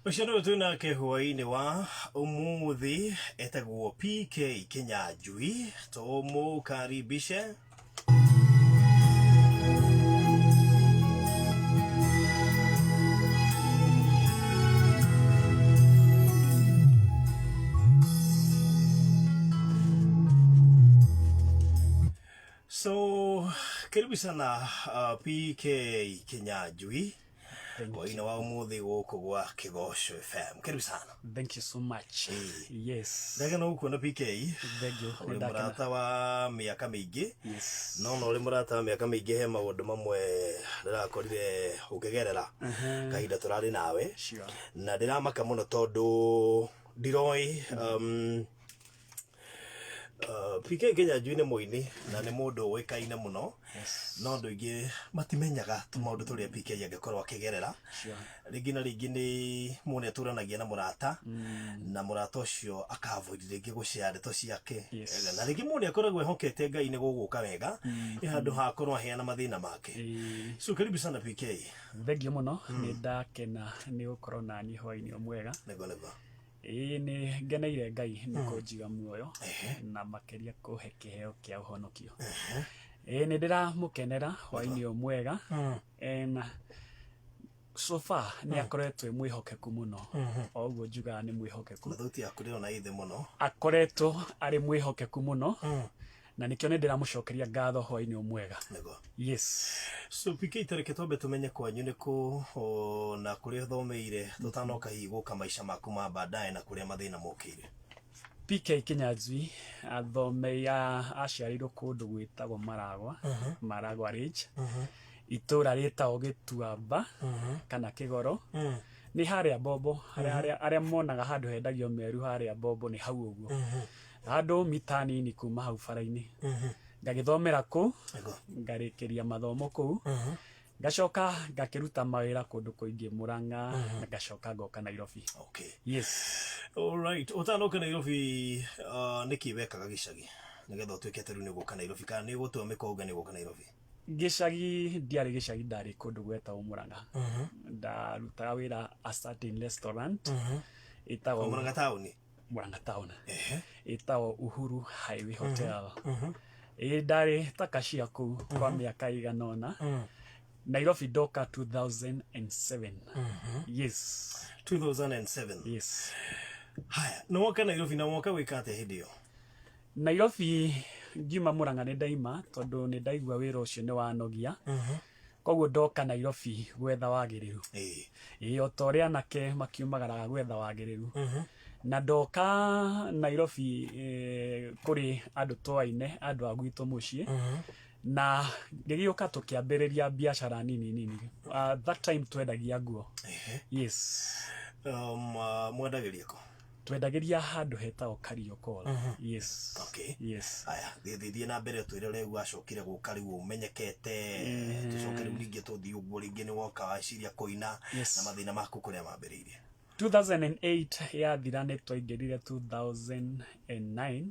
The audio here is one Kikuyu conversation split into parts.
Ũcio nĩwe twĩ nake hwaĩ-inĩ wa ũmũthĩ, etagwo PK Kinyanjui. Tũmũkaribishe. So, karibu sana PK Kinyanjui hwaĩ-inĩ wa ũmũthĩ gũkũ gwa Kĩgoco FM. Karibu sana. Thank you so much. Yes. Ndagena gũkuona PK. Thank you. Ũrĩ Nĩndakena. mũrata wa mĩaka mĩingĩ. Yes. No ũrĩ mũrata wa mĩaka mĩingĩ, he maũndũ mamwe ndĩrakorire ũkĩgerera kahinda tũrarĩ nawe. Na ndĩramaka mũno tondũ ndiroĩ PK Kinyanjui nĩ mũini na nĩ mũndũ ũĩkaine mũno, no andũ aingĩ matimenyaga tũmaũndũ tũrĩa PK angĩkorwo akĩgerera. Rĩngĩ na rĩngĩ nĩ mũndũ nĩ atũranagia na mũrata, na mũrata ũcio aka avoid rĩngĩ gũshare ndeto ciake. Na rĩngĩ mũndũ nĩ akoragwo ehokete Ngai nĩ gũgũka wega, ĩ handũ ha akorwo aheana mathĩna make. So karibu sana PK. Thengiũ mũno, nĩ ndakena nĩ gũkorwo naniĩ hwaĩ-inĩ ũyũ mwega. Nĩguo nĩguo. Ĩĩ nĩ ngeneire Ngai nĩ kũnjiga muoyo na makĩria kũhe kĩheo kĩa ũhonokio. Ĩĩ nĩ ndĩramũkenera hwaĩ-inĩ ũyũ mwega. And so far nĩ akoretwo e mwĩhokeku mũno. O ũguo njugaga nĩ mwĩhokeku. Na thauti yaku ndĩrona ĩ thĩ mũno. Akoretwo arĩ mwĩhokeku mũno na nĩkĩo nĩ ndĩramũcokeria ngatho hwaĩ-inĩ ũyũ mwega. Nĩguo. Yes. So PK, tareke twambe tũmenye kwanyu nĩ kũ na kũrĩa ũthomeire, tũtanoka hihi gũka maica maku ma baadaye na kũrĩa mathĩna mokĩire. PK Kinyanjui athomeire, aciarĩirwo kũndũ gwĩtagwo Maragwa, Maragwa Ridge, itũra rĩtagwo Gĩtuamba kana Kĩgoro. Nĩ harĩa Bombo, arĩa monaga handũ hendagio meru harĩa Bombo nĩ hau ũguo. Handũ mita nini kuma hau bara-inĩ. Ngagĩthomera kũu, ngarĩkĩria mathomo kũu, ngacoka ngakĩruta mawĩra kũndũ kũingĩ Murang'a, na ngacoka ngoka Nairobi. Yes. Alright, ũtanoka Nairobi, nĩkĩ wekaga gĩcagi nĩgetha ũtuĩke atĩ rĩu nĩ ũgũka Nairobi, kana nĩ ũgũtua mĩkwa uge nĩ ũgũka Nairobi? Gĩcagi ndiarĩ gĩcagi, ndarĩ kũndũ gwetagwo Murang'a. Ndarutaga wĩra a certain restaurant ĩtagwo Murang'a taũni? Murang'a town. Ĩtagwo Uhuru Highway Hotel. Ĩĩ ndarĩ ta cashier kũu kwa mĩaka ĩigana ũna. Nairobi ndoka 2007. Yes. 2007? Yes. Haya, nĩ woka Nairobi na woka gwĩka atĩa hĩndĩ ĩyo? Nairobi ngiuma Murang'a nĩ ndaima tondũ nĩ ndaigua wĩra ũcio nĩ wanogia. Koguo ndoka Nairobi gwetha wagĩrĩru. Ĩĩ o ta ũrĩa anake makiumagaraga gwetha wagĩrĩru. Na ndoka Nairobi kũrĩ andũ twaine, andũ a gwitũ mũciĩ. Na ngĩgĩũka tũkĩambĩrĩria biacara nini nini. That time twendagia nguo. Yes. Mwendagĩria kũ? Twendagĩria handũ hetagwo Kariokor. Yes. Yes. Aya, thiĩ thiĩ na mbere ũtwĩre ũrĩa wacokire gũka rĩu ũmenyekete, tũcoke rĩu rĩngĩ tũthiĩ ũguo rĩngĩ nĩ woka waciria kũina na mathĩna maku kũrĩa mambĩrĩirie. 2008 yathira nĩ twaingĩrire 2009.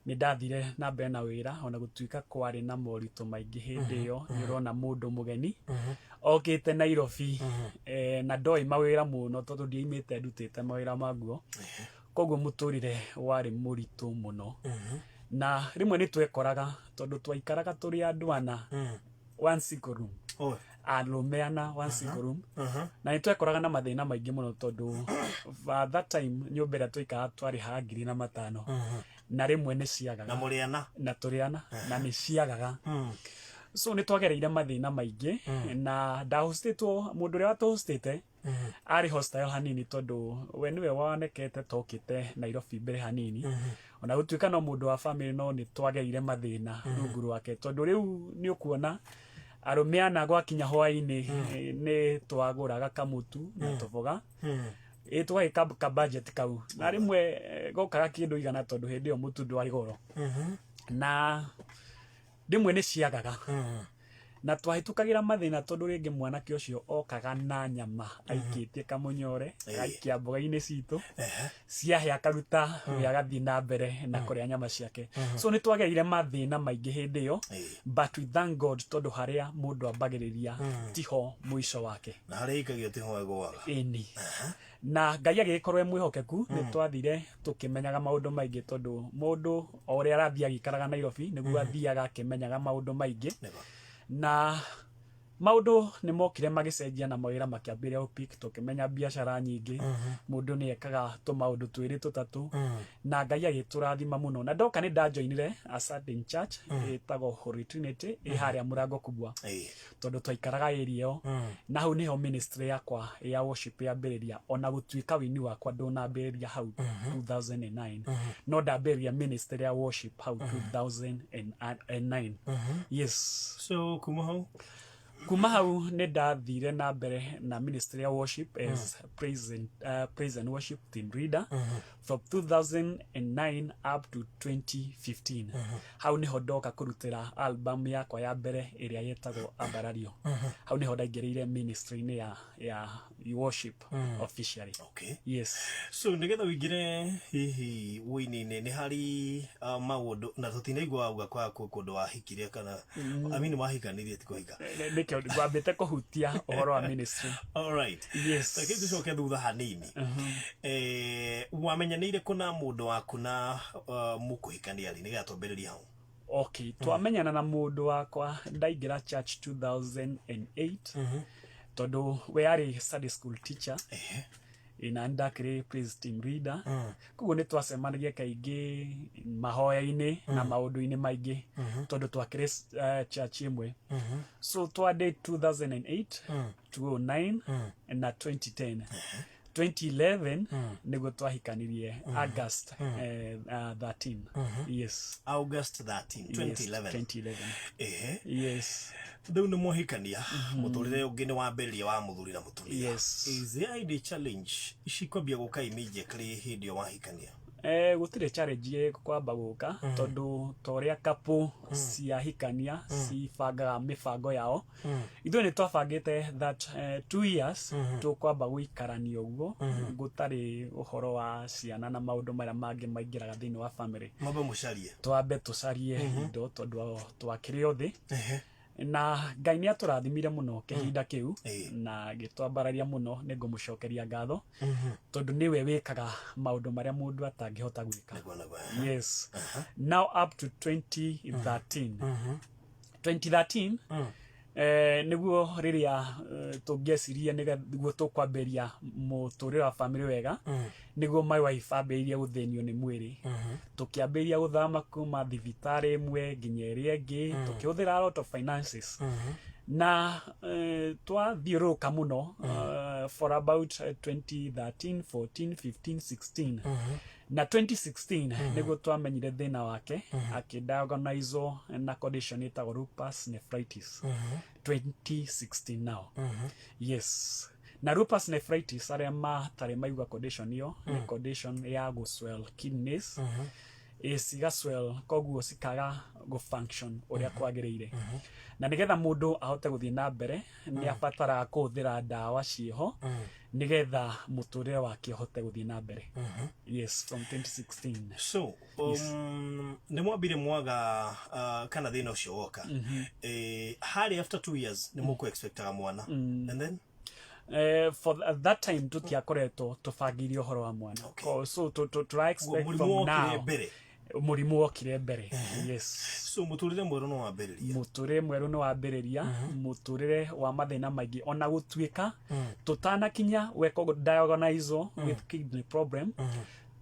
Nĩ ndathire na mbere na wĩra ona gũtuĩka kwarĩ na moritũ maingĩ hĩndĩ ĩyo. Nĩ ũrona mũndũ mũgeni okĩte Nairobi na ndoĩ mawĩra mũno tondũ ndiaimĩte ndutĩte mawĩra ma nguo, koguo mũtũrĩre warĩ mũritũ mũno. Na rĩmwe nĩ twekoraga tondũ twaikaraga tũrĩ andũ ana one single room, arũme ana one single room, na nĩ twekoraga na mathĩna maingĩ mũno tondũ that time nyũmba ĩrĩa twaikaraga twarĩ ha 1500 na rĩmwe nĩ ciagaga. Na mũrĩ ana? Na tũrĩ ana na nĩ ciagaga. So nĩ twagereire mathĩna maingĩ na ndahostĩtwo, mũndũ ũrĩa watũhostĩte arĩ hostile hanini tondũ we nĩwe wonekete tokĩte Nairobi mbere hanini, ona gũtuĩka no mũndũ wa family, no nĩ twagereire mathĩna rungu rwake tondũ rĩu nĩ ũkuona arũme ana gwakinya hwaĩ-inĩ nĩ twagũraga kamũtu na tũboga, ĩ tũgagĩka ka budget kau, na rĩmwe gokaga kĩndũ igana tondũ hĩndĩ ĩyo mũtu ndwarĩ goro na rĩmwe nĩ ciagaga. Na twahĩtũkagĩra mathĩna tondũ rĩngĩ mwanake ũcio okaga na nyama aikĩtie kamũnyore, agaikia mboga-inĩ citũ, ciahĩa akaruta, we agathiĩ na mbere na kũrĩa nyama ciake. So nĩ twagereire mathĩna maingĩ hĩndĩ ĩyo, but we thank God tondũ harĩa mũndũ ambagĩrĩria tiho mũico wake. Na harĩa ikagio tiho ĩgũaga. Ĩni. Na Ngai agĩgĩkorwo e mwĩhokeku, nĩ twathire tũkĩmenyaga maũndũ maingĩ tondũ mũndũ o ũrĩa arathiĩ agĩikaraga Nairobi nĩguo athiaga akĩmenyaga maũndũ maingĩ. Na maũndũ nĩ mokire magĩcenjia na mawĩra makĩambĩrĩria gũ-pick, tũkĩmenya biacara nyingĩ, mũndũ nĩ ekaga tũmaũndũ twĩrĩ tũtatũ, na Ngai agĩtũrathima mũno. Na ndoka nĩ ndajoinire a certain church ĩtagwo Holy Trinity ĩ harĩa Mũrango Kubwa, tondũ twaikaraga area ĩyo, na hau nĩho ministry yakwa ya worship yambĩrĩria, ona gũtuĩka wĩini wakwa ndũnambĩrĩria hau 2009, no ndambĩrĩria ministry ya worship hau 2009. Yes. So kuma hau? Kuma hau nĩ ndathire na mbere na ministry ya worship as praise and worship team leader from 2009 up to 2015. Hau nĩho ndoka kũrutĩra album yakwa ya mbere ĩrĩa yetagwo Ambarario. Hau nĩho ndaingĩrĩire ministry-inĩ ya worship officially. Yes. So nĩgetha ũingĩre hihi ũini-inĩ nĩ harĩ maũndũ na tũtinaigua wauga kwa kũndũ wahikire kana, I mean, wahikanirie ti kũhika. Nĩkĩo ngwambĩte kũhutia ũhoro wa ministry. All right. Yes. Reke tũcoke thutha hanini. Wamenyanĩire kũ na mũndũ waku na mũkũhikania rĩ, nĩgetha twambĩrĩrie hau? Okay, twamenyana na mũndũ wakwa ndaingĩra church 2008, tondũ we arĩ Sunday school teacher na nĩ ndakĩrĩ praise team leader, koguo nĩ twacemanagia kaingĩ mahoya-inĩ na maũndũ-inĩ maingĩ tondũ twakĩrĩ church ĩmwe. So twandĩ 2008, 2009 na 2010, 2011 nĩguo twahikanirie August 13. Yes. August 13, 2011. Yes, 2011. Yes. Rĩu nĩ mwahikania, mũtũrĩre ũngĩ nĩ wambĩrĩria wa mũthuri na mũtumia. Yes. Is there any challenge cikwambia gũka immediately hĩndĩ ĩyo wahikania? Gũtirĩ challenge kwamba gũka tondũ ta ũrĩa couple ciahikania cibangaga mĩbango yao, ithuĩ nĩ twabangĩte that 2 years tũkwamba gũikarania ũguo gũtarĩ ũhoro wa ciana na maũndũ marĩa mangĩ maingĩraga thĩinĩ wa family. Mwambe mũcarie. Twambe tũcarie indo tondũ twakĩrĩ o thĩ, na Ngai nĩ atũrathimire mũno kĩhinda kĩu na gĩtwambararia mũno. Nĩ ngũmũcokeria ngatho tondũ nĩwe wĩkaga maũndũ marĩa mũndũ atangĩhota gwĩka. Nĩguo nĩguo. Yes. Now up to 2013, 2013 nĩguo rĩrĩa tũngĩecirie nĩguo tũkwambĩrĩria mũtũrĩre wa family wega, nĩguo my wife ambĩrĩirie gũthĩnio nĩ mwĩrĩ. Tũkĩambĩrĩria gũthama kuma thibitarĩ ĩmwe nginya ĩrĩa ĩngĩ, tũkĩhũthĩra a lot of finances na twathiũrũrũka mũno for about 2013, 14, 15, 16 na 2016 nĩguo twamenyire thĩna wake, akĩdiagnoswo na condition ĩtagwo lupus nephritis 2016 now. Yes. Na lupus nephritis, arĩa matarĩ maigua condition ĩyo, nĩ condition ya gũswell kidneys, ĩ cigaswell koguo cikaga gũfunction ũrĩa kwagĩrĩire, na nĩgetha mũndũ ahote gũthiĩ na mbere nĩ abataraga kũhũthĩra ndawa ciĩho nĩgetha mũtũrĩre wake ũhote gũthiĩ na mbere. Yes, from 2016. So nĩ mwambire mwaga kana thĩna ũcio woka harĩ after 2 years nĩ mũkũ expectaga mwana and then? For at that time tutiakoretwo tũbangĩire ũhoro wa mwana. So tũra expect Mũrimũ from wokire now. mbere. Mũrimũ wokire mbere, yes. So mũtũrĩre mwerũ nĩ wambĩrĩria. Mũtũrĩre mwerũ nĩ wambĩrĩria, mũtũrĩre wa mathĩna maingĩ, ona gũtuĩka tũtanakinya weko diagnosed with kidney problem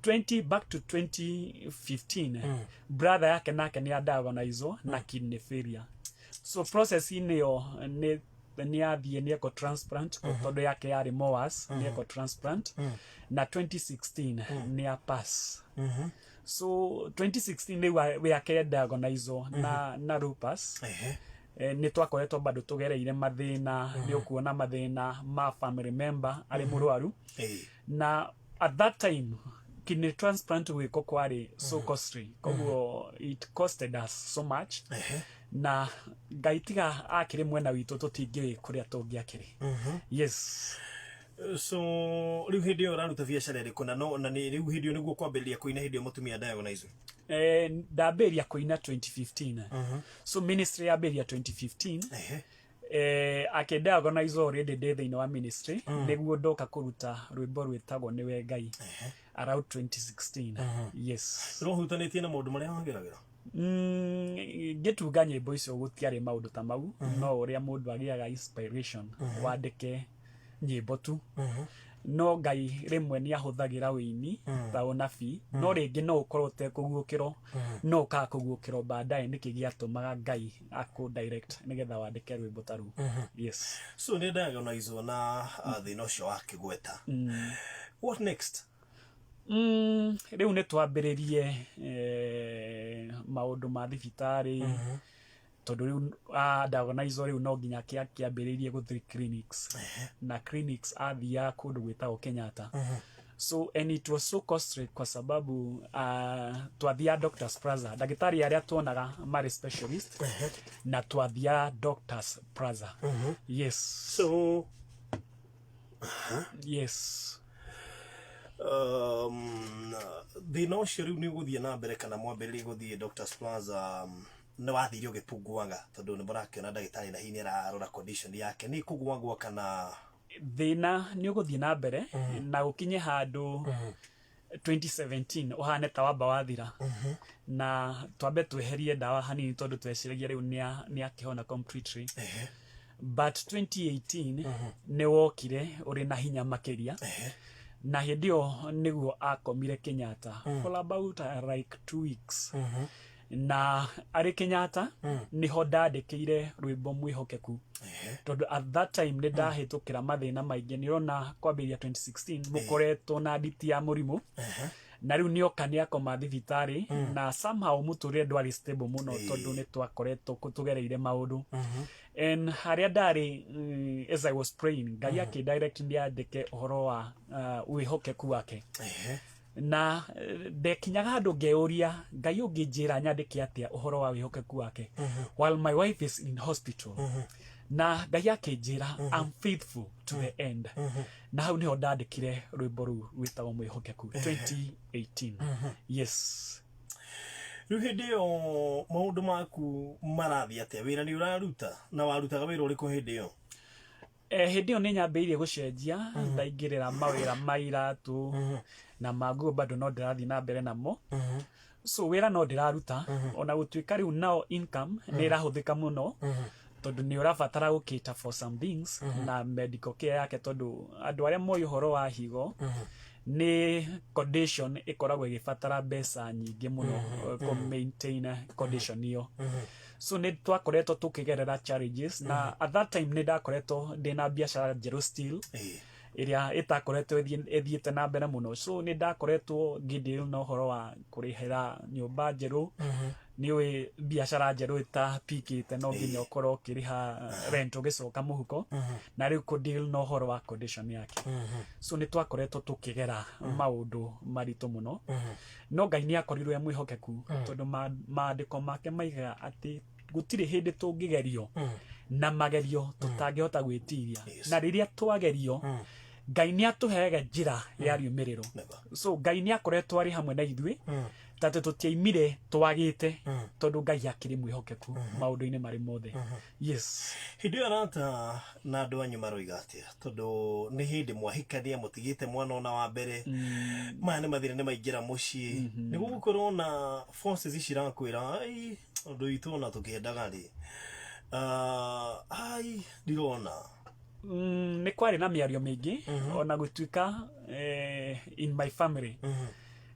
20 back to 2015, brother yake nake nĩ adiagnosed na kidney failure. So process-inĩ ĩyo nĩ athiĩ nĩ eko transplant, tondũ yake yarĩ more nĩ eko transplant, na 2016 nĩ a pass. So 2016 rĩu we ake diagnosed na lupus. Nĩ twakoretwo bado tũgereire mathĩna, nĩ ũkuona mathĩna ma family member arĩ mũrwaru, na at that time kidney transplant gwĩkwo kwarĩ so costly, koguo it costed us so much. Na Ngai tiga akĩrĩ mwena witũ, tũtingĩũĩ kũrĩa tũngĩakĩrĩ. Yes. So rĩu hĩndĩ ĩyo ũraruta biacara ĩrĩkũ, na no na nĩ rĩu hĩndĩ ĩyo nĩguo kwambĩrĩria kũina, hĩndĩ ĩyo mũtumia diagnose? Ndambĩrĩria kũina 2015, so ministry yambĩrĩria 2015. Akĩdiagnose already ndĩ thĩinĩ wa ministry, nĩguo ndoka kũruta rwĩmbo rwĩtagwo Nĩwe Ngai around 2016, yes. Rũhutanĩtie na maũndũ marĩa wageragĩra? Ngĩtunga nyĩmbo icio gũtiarĩ maũndũ ta mau, no ũrĩa mũndũ agĩaga inspiration wandĩke nyĩmbo tu. No Ngai rĩmwe nĩ ahũthagĩra wĩini ta ũnabii, no rĩngĩ no ũkorwo ũtekũguũkĩrwo, no ũkaga kũguũkĩrwo baadaye nĩkĩ gĩatũmaga Ngai akũ direct nĩgetha wandĩke rwĩmbo ta rũu, yes. So nĩ diagnosed na thĩna ũcio wa kĩgweta, what next? Rĩu nĩ twambĩrĩrie maũndũ ma thibitarĩ, tondũ rĩu diagnose, rĩu no nginya kĩambĩrĩirie gũthiĩ clinics, na clinics athiaga kũndũ gwĩtagwo Kenyatta. So and it was so costly kwa sababu twathiaga Doctors Plaza, ndagĩtarĩ arĩa tuonaga marĩ specialist, na twathiaga Doctors Plaza, yes. So Yes. Thĩna ũcio rĩu nĩ ũgũthiĩ na mbere kana mwambĩrĩrie gũthiĩ Doctors Plaza, nĩ wathire ũgĩpunguaga, tondũ nĩ mũrakĩona ndagĩtarĩ na hihi nĩ ararora condition yake nĩ kũgwagwa kana? Thĩna nĩ ũgũthiĩ na mbere na ũkinye handũ 2017 ũhane ta wamba wathira, na twambe tweherie ndawa hanini, tondũ tweciragia rĩu nĩ akĩhona completely. But 2018 nĩ wokire ũrĩ na hinya makĩria, na hĩndĩ ĩyo nĩguo akomire Kenyatta for about like 2 weeks, na arĩ Kenyatta nĩho ndandĩkĩire rwĩmbo Mwĩhokeku, tondũ at that time nĩ ndahĩtũkĩra mathĩna maingĩ. Nĩ ũrona kwambĩrĩria 2016 mũkoretwo na nditi ya mũrimũ, na rĩu nĩoka nĩ akoma thibitarĩ, na somehow mũtũrĩre ndwarĩ stable mũno, tondũ nĩ twakoretwo tũgereire maũndũ. And harĩa ndarĩ, as I was praying, Ngai akĩ direct ndĩandĩke ũhoro wa wĩhokeku wake. Na ndekinyaga handũ ngeyũria, Ngai ũngĩnjĩra nyandĩke atĩa ũhoro wa wĩhokeku wake while my wife is in hospital? Na Ngai akĩnjĩra, "I'm faithful to the end." Na hau nĩho ndandĩkire rwĩmbo rũu rwĩtagwo Mwĩhokeku 2018, yes. Rĩu hĩndĩ ĩyo maũndũ maku marathiĩ atĩa? Wĩra nĩ ũraruta, na warutaga wĩra ũrĩkũ hĩndĩ ĩyo? Hĩndĩ ĩyo nĩ nyambĩrĩirie gũcenjia, ndaingĩrĩra mawĩra ma iratũ na ma nguo, bado no ndĩrathiĩ na mbere namo. So wĩra no ndĩraruta, ona gũtuĩka rĩu nao income nĩ ĩrahũthĩka mũno, tondũ nĩ ũrabatara gũcater for some things na medical care yake, tondũ andũ arĩa moĩ ũhoro wa higo, nĩ condition ĩkoragwo ĩgĩbatara mbeca nyingĩ mũno kũ maintain condition ĩyo. So nĩ twakoretwo tũkĩgerera challenges, na at that time nĩ ndakoretwo ndĩna biacara njerũ still, ĩrĩa ĩtakoretwo ĩthiĩte na mbere mũno. So nĩ ndakoretwo ngĩdeal na ũhoro wa kũrĩhĩra nyũmba njerũ. Nĩ ũĩ biacara njerũ ĩtapikĩte, no nginya ũkorwo ũkĩrĩha rent ũgĩcoka mũhuko, na rĩu kũdeal na ũhoro wa condition yake. So nĩ twakoretwo tũkĩgera maũndũ maritũ mũno, no Ngai nĩ akorirwo e mwĩhokeku, tondũ maandĩko make maigaga atĩ gũtirĩ hĩndĩ tũngĩgerio na magerio tũtangĩhota gwĩtiria. Na rĩrĩa twagerio, Ngai nĩ atũheaga njĩra ya riumĩrĩro. So Ngai nĩ akoretwo arĩ hamwe na ithuĩ, tatĩ tũtiaimire twagĩte, tondũ Ngai akĩrĩ mwĩhokeku maũndũ-inĩ marĩ mothe, yes. Hĩndĩ ĩyo arata na andũ anyu maroiga atĩa, tondũ nĩ hĩndĩ mwahikania, mũtigĩte mwana ona wa mbere, maya nĩ mathĩna nĩ maingĩra mũciĩ, nĩ gũgũkorwo na forces ici irakwĩra, "Ai, ũndũ witũ ona tũkĩendaga rĩ, ai ndirona"? Nĩ kwarĩ na mĩario mĩingĩ, ona gũtuĩka in my family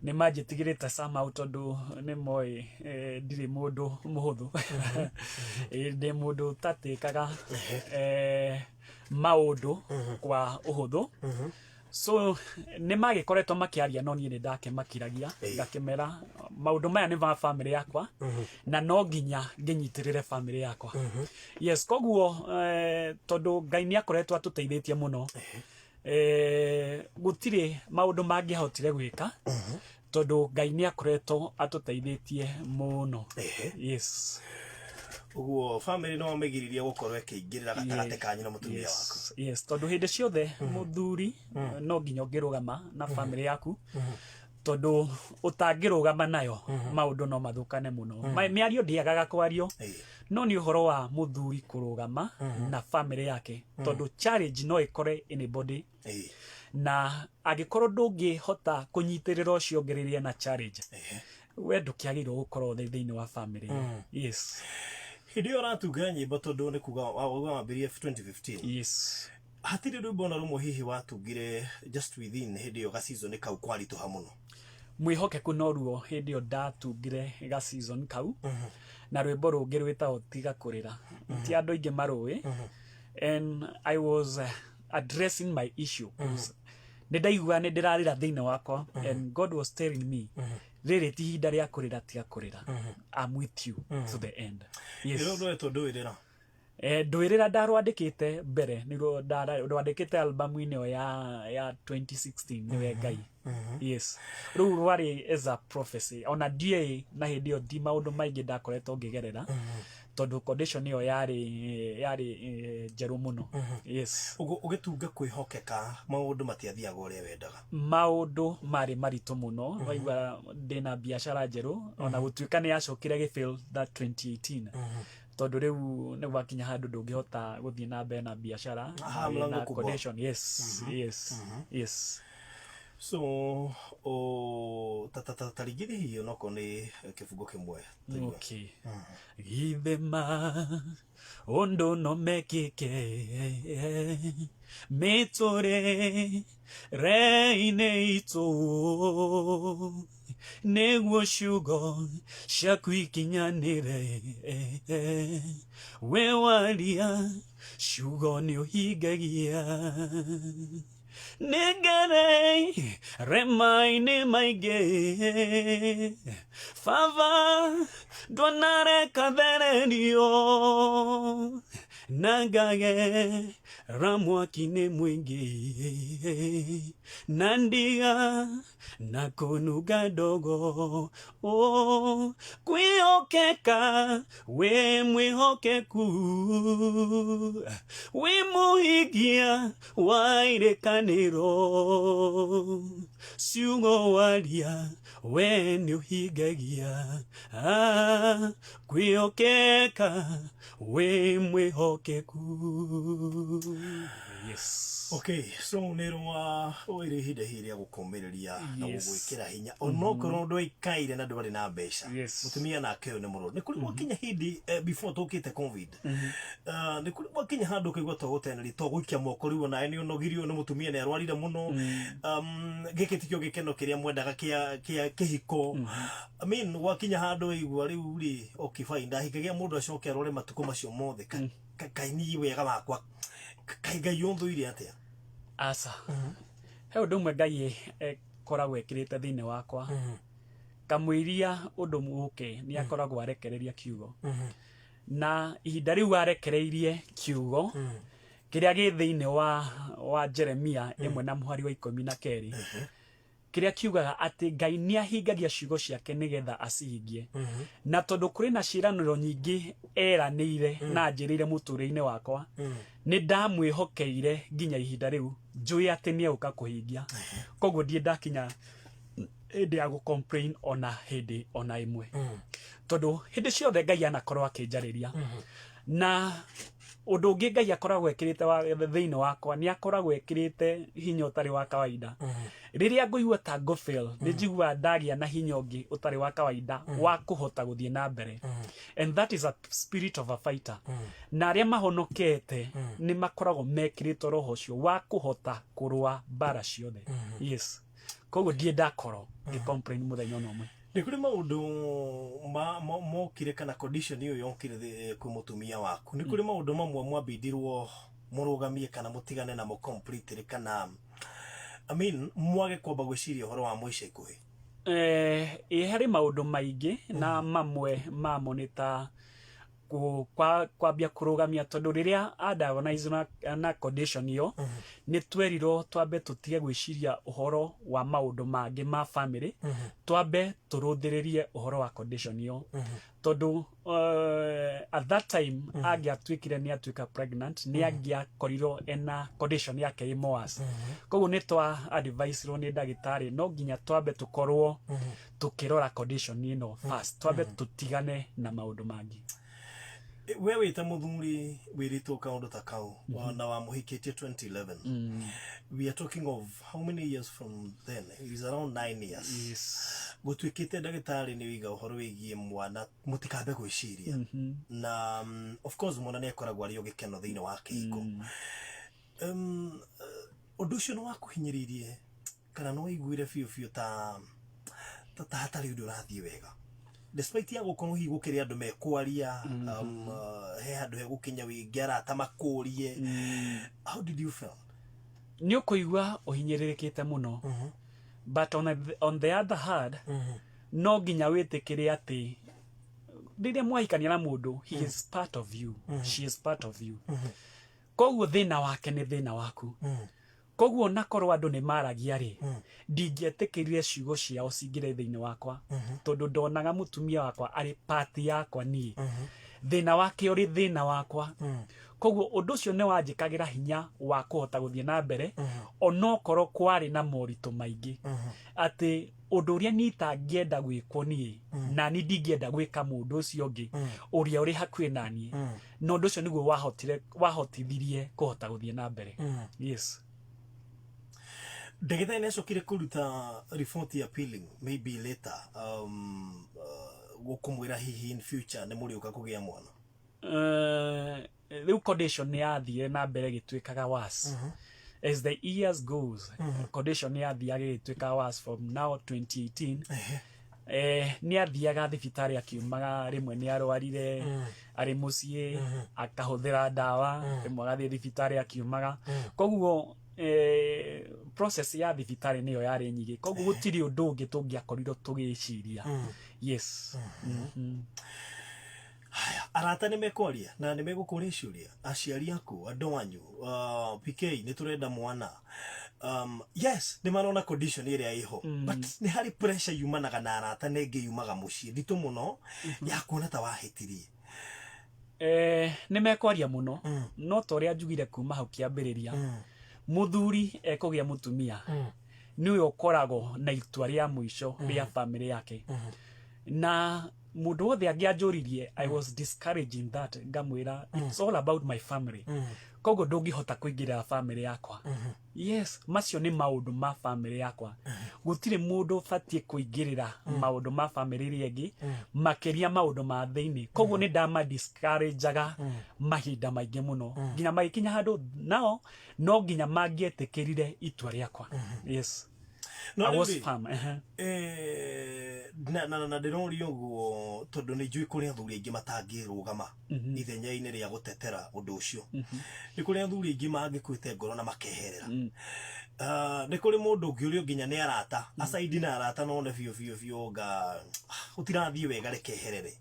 nĩ manjĩtigĩrĩte somehow, tondũ nĩ moĩ ndirĩ mũndũ mũhũthũ. Ndĩ mũndũ ũtatĩkaga maũndũ kwa ũhũthũ. So nĩ magĩkoretwo makĩaria, no niĩ nĩ ndakĩmakiragia, ngakĩmera maũndũ maya nĩ ma family yakwa, na no nginya ngĩnyitĩrĩre family yakwa, yes. Koguo tondũ Ngai nĩ akoretwo atũteithĩtie mũno, gũtirĩ maũndũ mangĩahotire gwĩka, tondũ Ngai nĩ akoretwo atũteithĩtie mũno, yes. Ũguo family no mĩgiririe gũkorwo ĩkĩingĩrĩra gatagatĩ kanyu na mũtumia waku. Yes, tondũ hĩndĩ ciothe mũthuri no nginya ũngĩrũgama na family yaku, tondũ ũtangĩrũgama nayo maũndũ no mathũkane mũno. Mĩario ndĩagaga kwario, no nĩ ũhoro wa mũthuri kũrũgama na family yake, tondũ challenge no ĩkore anybody, na angĩkorwo ndũngĩhota kũnyitĩrĩra ũcio ũngĩ rĩrĩa na challenge, we ndũkĩagĩrĩirwo gũkorwo thĩ thĩinĩ wa family. Yes. Hĩndĩ ĩyo ũratunga nyĩmbo, tondũ nĩ kuga wambirie 2015, hatirĩ rwĩmbo ona rũmwe hihi watungire just within hĩndĩ ĩyo ga season kau kwaritũha mũno? Mwĩhokeku noruo hĩndĩ ĩyo ndatungire ga season kau, na rwĩmbo rũngĩ rwĩtagwo Tiga Kũrĩra, ti andũ aingĩ marũĩ, and I was addressing my issue. Nĩ ndaigua nĩ ndĩrarĩra thĩinĩ wakwa, and God was telling me, rĩrĩ ti ihinda rĩa kũrĩra, tiga kũrĩra, I'm with you to the end. Yes. Ĩrĩa rwetwo Ndũĩrĩra? Ndũĩrĩra ndarwandĩkĩte mbere, nĩruo rwandĩkĩte albamu-inĩ ĩyo ya 2016, nĩwe Ngai. Yes, rĩu rwarĩ as a prophecy, ona ndiĩ na hĩndĩ ĩyo ti maũndũ maingĩ ndakoretwo ngĩgerera, tondũ condition ĩyo yarĩ njerũ mũno. Yes. Ũguo ũgĩtunga kwĩhokeka maũndũ matiathiaga ũrĩa wendaga? Maũndũ marĩ maritũ mũno. Waigua ndĩna biacara njerũ, ona gũtuĩka nĩ yacokire gĩfail that 2018, tondũ rĩu nĩ gwakinya handũ ndũngĩhota gũthiĩ na mbere na biacara Aha, mlango na kubwa. Condition. Yes. So o ta ta ta ta rĩngĩ hihi onokorwo nĩ kĩbungo kĩmwe tũigue. Okay. Githĩ ma ũndũ no mekĩke mĩtũrĩre-inĩ itũ, nĩguo ciugo ciaku ikinyanĩre? We waria ciugo nĩ ũhingagia. Nĩngere rema-inĩ maingĩ, Baba, ndwanareka thererio, na ngagera mwaki-inĩ mũingĩ, na ndiga na kũnunga ndogo. Oh, kwĩhokeka, wĩ mwĩhokeku, wĩ mũhingia wa irĩkanĩro, ciugo waria we nĩ ũhingagia. Ah, kwĩhokeka, wĩ mwĩhokeku. Yes. Okay, so nĩ rwa ĩrĩ ihinda hihi rĩa gũkũmĩrĩria na gũgwĩkĩra hinya onokorwo ndwaikaire na ndwarĩ na mbeca. Mũtumia nake ũyũ nĩ mũrũrũ. Nĩ kũrĩ gwakinya hĩndĩ, before tũkĩte COVID, nĩ kũrĩ gwakinya handũ ũkaigua to gũteanĩria, to gũikia moko rĩu, onawe nĩ ũnogirio nĩ mũtumia nĩ arwarire mũno, gĩkĩ tikĩo gĩkeno kĩrĩa mwendaga kĩa kĩhiko? I mean, gwakinya handũ waigua rĩu rĩ, okay fine, ndahikagia mũndũ acoke arware matukũ macio mothe, kaĩ niĩ wega wakwa, kaĩ Ngai ũnthũire atĩa? Aca, he ũndũ ũmwe Ngai ĩkoragwo ĩkĩrĩte thĩinĩ wakwa, kamũiria ũndũ ũke nĩ akoragwo arekereria kiugo, na ihinda rĩu arekereirie kiugo kĩrĩa gĩ thĩinĩ wa Jeremia 1 na mũhari wa 12, kĩrĩa kiugaga atĩ Ngai nĩ ahingagia ciugo ciake nĩgetha acihingie. Na tondũ kũrĩ na ciĩranĩro nyingĩ eranĩire na anjĩrĩire mũtũrĩre-inĩ wakwa, nĩ ndamwĩhokeire nginya ihinda rĩu, njũĩ atĩ nĩ egũka kũhingia. Koguo ndirĩ ndakinya hĩndĩ ya gũ-complain ona hĩndĩ ona ĩmwe, tondũ hĩndĩ ciothe Ngai anakorwo akĩnjarĩria. Na ũndũ ũngĩ Ngai akoragwo ekĩrĩte thĩinĩ wakwa, nĩ akoragwo ekĩrĩte hinya ũtarĩ wa kawaida. Rĩrĩa ngũigua ta ngũ-fail, nĩ njiguaga ndagĩa na hinya ũngĩ ũtarĩ wa kawaida wa kũhota gũthiĩ na mbere, and that is a spirit of a fighter. Na arĩa mahonokete nĩ makoragwo mekĩrĩtwo roho ũcio wa kũhota kũrũa mbara ciothe. Yes, koguo ndirĩ ndakorwo ngĩ-complain mũthenya ona ũmwe. Nĩ kũrĩ maũndũ mokire kana condition ĩyo yokire kwĩ mũtumia waku, nĩ kũrĩ maũndũ mamwe mwambindirwo mũrũgamie kana mũtigane namo completely, kana I mean, mwage kwamba gwĩciria ũhoro wa mũica ikuhĩ? Ĩ harĩ maũndũ maingĩ, na mamwe mamo nĩ ta Kwambia kũrũgamia, tondũ rĩrĩa a na condition ĩyo, nĩ twerirwo twambe tũtige gwĩciria ũhoro wa maũndũ mangĩ ma family, twambe tũrũthĩrĩrie ũhoro wa condition ĩyo, tondũ at that time angĩatuĩkire nĩ atuĩka pregnant, nĩ angĩakorirwo ena condition yake ĩ worse. Koguo nĩ twa advice-irwo nĩ ndagĩtarĩ no nginya twambe tũkorwo tũkĩrora condition ĩno first, twambe tũtigane na maũndũ mangĩ. We wĩ ta mũthuri wĩrĩtwo kaũndũ ta kau na wamũhikĩtie 2011, we are talking of how many years from then? It is around 9 years. Yes. Gũtuĩkĩte ndagĩtarĩ nĩ wĩiga ũhoro wĩgiĩ mwana mũtikambe gwĩciria, na of course mwana nĩ akoragwo arĩ o gĩkeno thĩinĩ wa kĩhiko. Ũndũ ũcio nĩ wakũhinyĩrĩirie kana nĩ waiguire biũ biũ ta hatarĩ ũndũ ũrathiĩ wega, despite ya gũkorwo hihi gũkĩrĩ andũ mekwaria, he handũ hegũkinya wĩngĩ arata makũrie? How did you feel? Nĩ ũkũigua ũhinyĩrĩrĩkĩte mũno, but on the other hand, no nginya wĩtĩkĩre atĩ rĩrĩa mwahikania na mũndũ, he is part of you, she is part of you. Koguo thĩna wake nĩ thĩna waku. Koguo nakorwo andũ nĩ maragia rĩ, ndingĩetĩkĩrire ciugo ciao cingĩre thĩinĩ wakwa, tondũ ndonaga mũtumia wakwa arĩ part yakwa niĩ, thĩna wake ũrĩ thĩna wakwa. Koguo ũndũ ũcio nĩ wanjĩkagĩra hinya wa kũhota gũthiĩ na mbere, onokorwo kwarĩ na moritũ maingĩ, atĩ ũndũ ũrĩa niĩ itangĩenda gwĩkwo niĩ, na niĩ ndingĩenda gwĩka mũndũ ũcio ũngĩ ũrĩa ũrĩ hakuhĩ na niĩ, na ũndũ ũcio nĩguo wahotire wahotithirie kũhota gũthiĩ na mbere. Yes. Ndagĩtarĩ nĩ acokire kũruta report ya appealing maybe later, gũkũmwĩra hihi in future nĩ mũrĩũka kũgĩa mwana? Rĩu condition nĩ yathire na mbere ĩgĩtuĩkaga worse as the years goes. Condition nĩ yathiaga ĩgĩtuĩkaga worse from now 2018. Nĩ athiaga thibitarĩ akiumaga, rĩmwe nĩ arwarire arĩ mũciĩ akahũthĩra ndawa, rĩmwe agathiĩ thibitarĩ akiumaga. Koguo process ya thibitarĩ nĩyo yarĩ nyingĩ, koguo gũtirĩ ũndũ ũngĩ tũngĩakorirwo tũgĩciria. Yes. Haya, arata nĩ mekwaria na nĩ megũkũria ciũria, aciari aku, andũ anyu, PK nĩ tũrenda mwana. Yes, nĩ marona condition ĩrĩa ĩho, but nĩ harĩ pressure yumanaga na arata na ĩngĩ yumaga mũciĩ nditũ mũno ya kuona ta wahĩtirie. Nĩ mekwaria mũno, no ta ũrĩa njugire kuma hau kĩambĩrĩria, mũthuri ekũgĩa mũtumia nĩwe ũkoragwo na itua rĩa mũico rĩa family yake, na mũndũ wothe angĩanjũririe, I was discouraging that, ngamwĩra it's all about my family, koguo ndũngĩhota kũingĩrĩra family yakwa. Yes, macio nĩ maũndũ ma family yakwa, gũtirĩ mũndũ ũbatiĩ kũingĩrĩra maũndũ ma family ĩrĩa ĩngĩ, makĩria maũndũ ma thĩinĩ. Koguo nĩ ndama discourageaga mahinda maingĩ mũno nginya magĩkinya handũ nao no nginya mangĩetĩkĩrire itua rĩakwa. Yes. No I was rĩu rĩ, firm. Na ndĩroria ũguo tondũ nĩ njũĩ kũrĩ athuri aingĩ matangĩrũgama ithenya-inĩ rĩa gũtetera ũndũ ũcio. Nĩ kũrĩ athuri aingĩ mangĩkuĩte ngoro na makeherera. Ah, nĩ kũrĩ mũndũ ũngĩ ũrĩa nginya nĩ arata acaidi na arata none biũ biũ biũ nga gũtirathiĩ wega, rekeherere.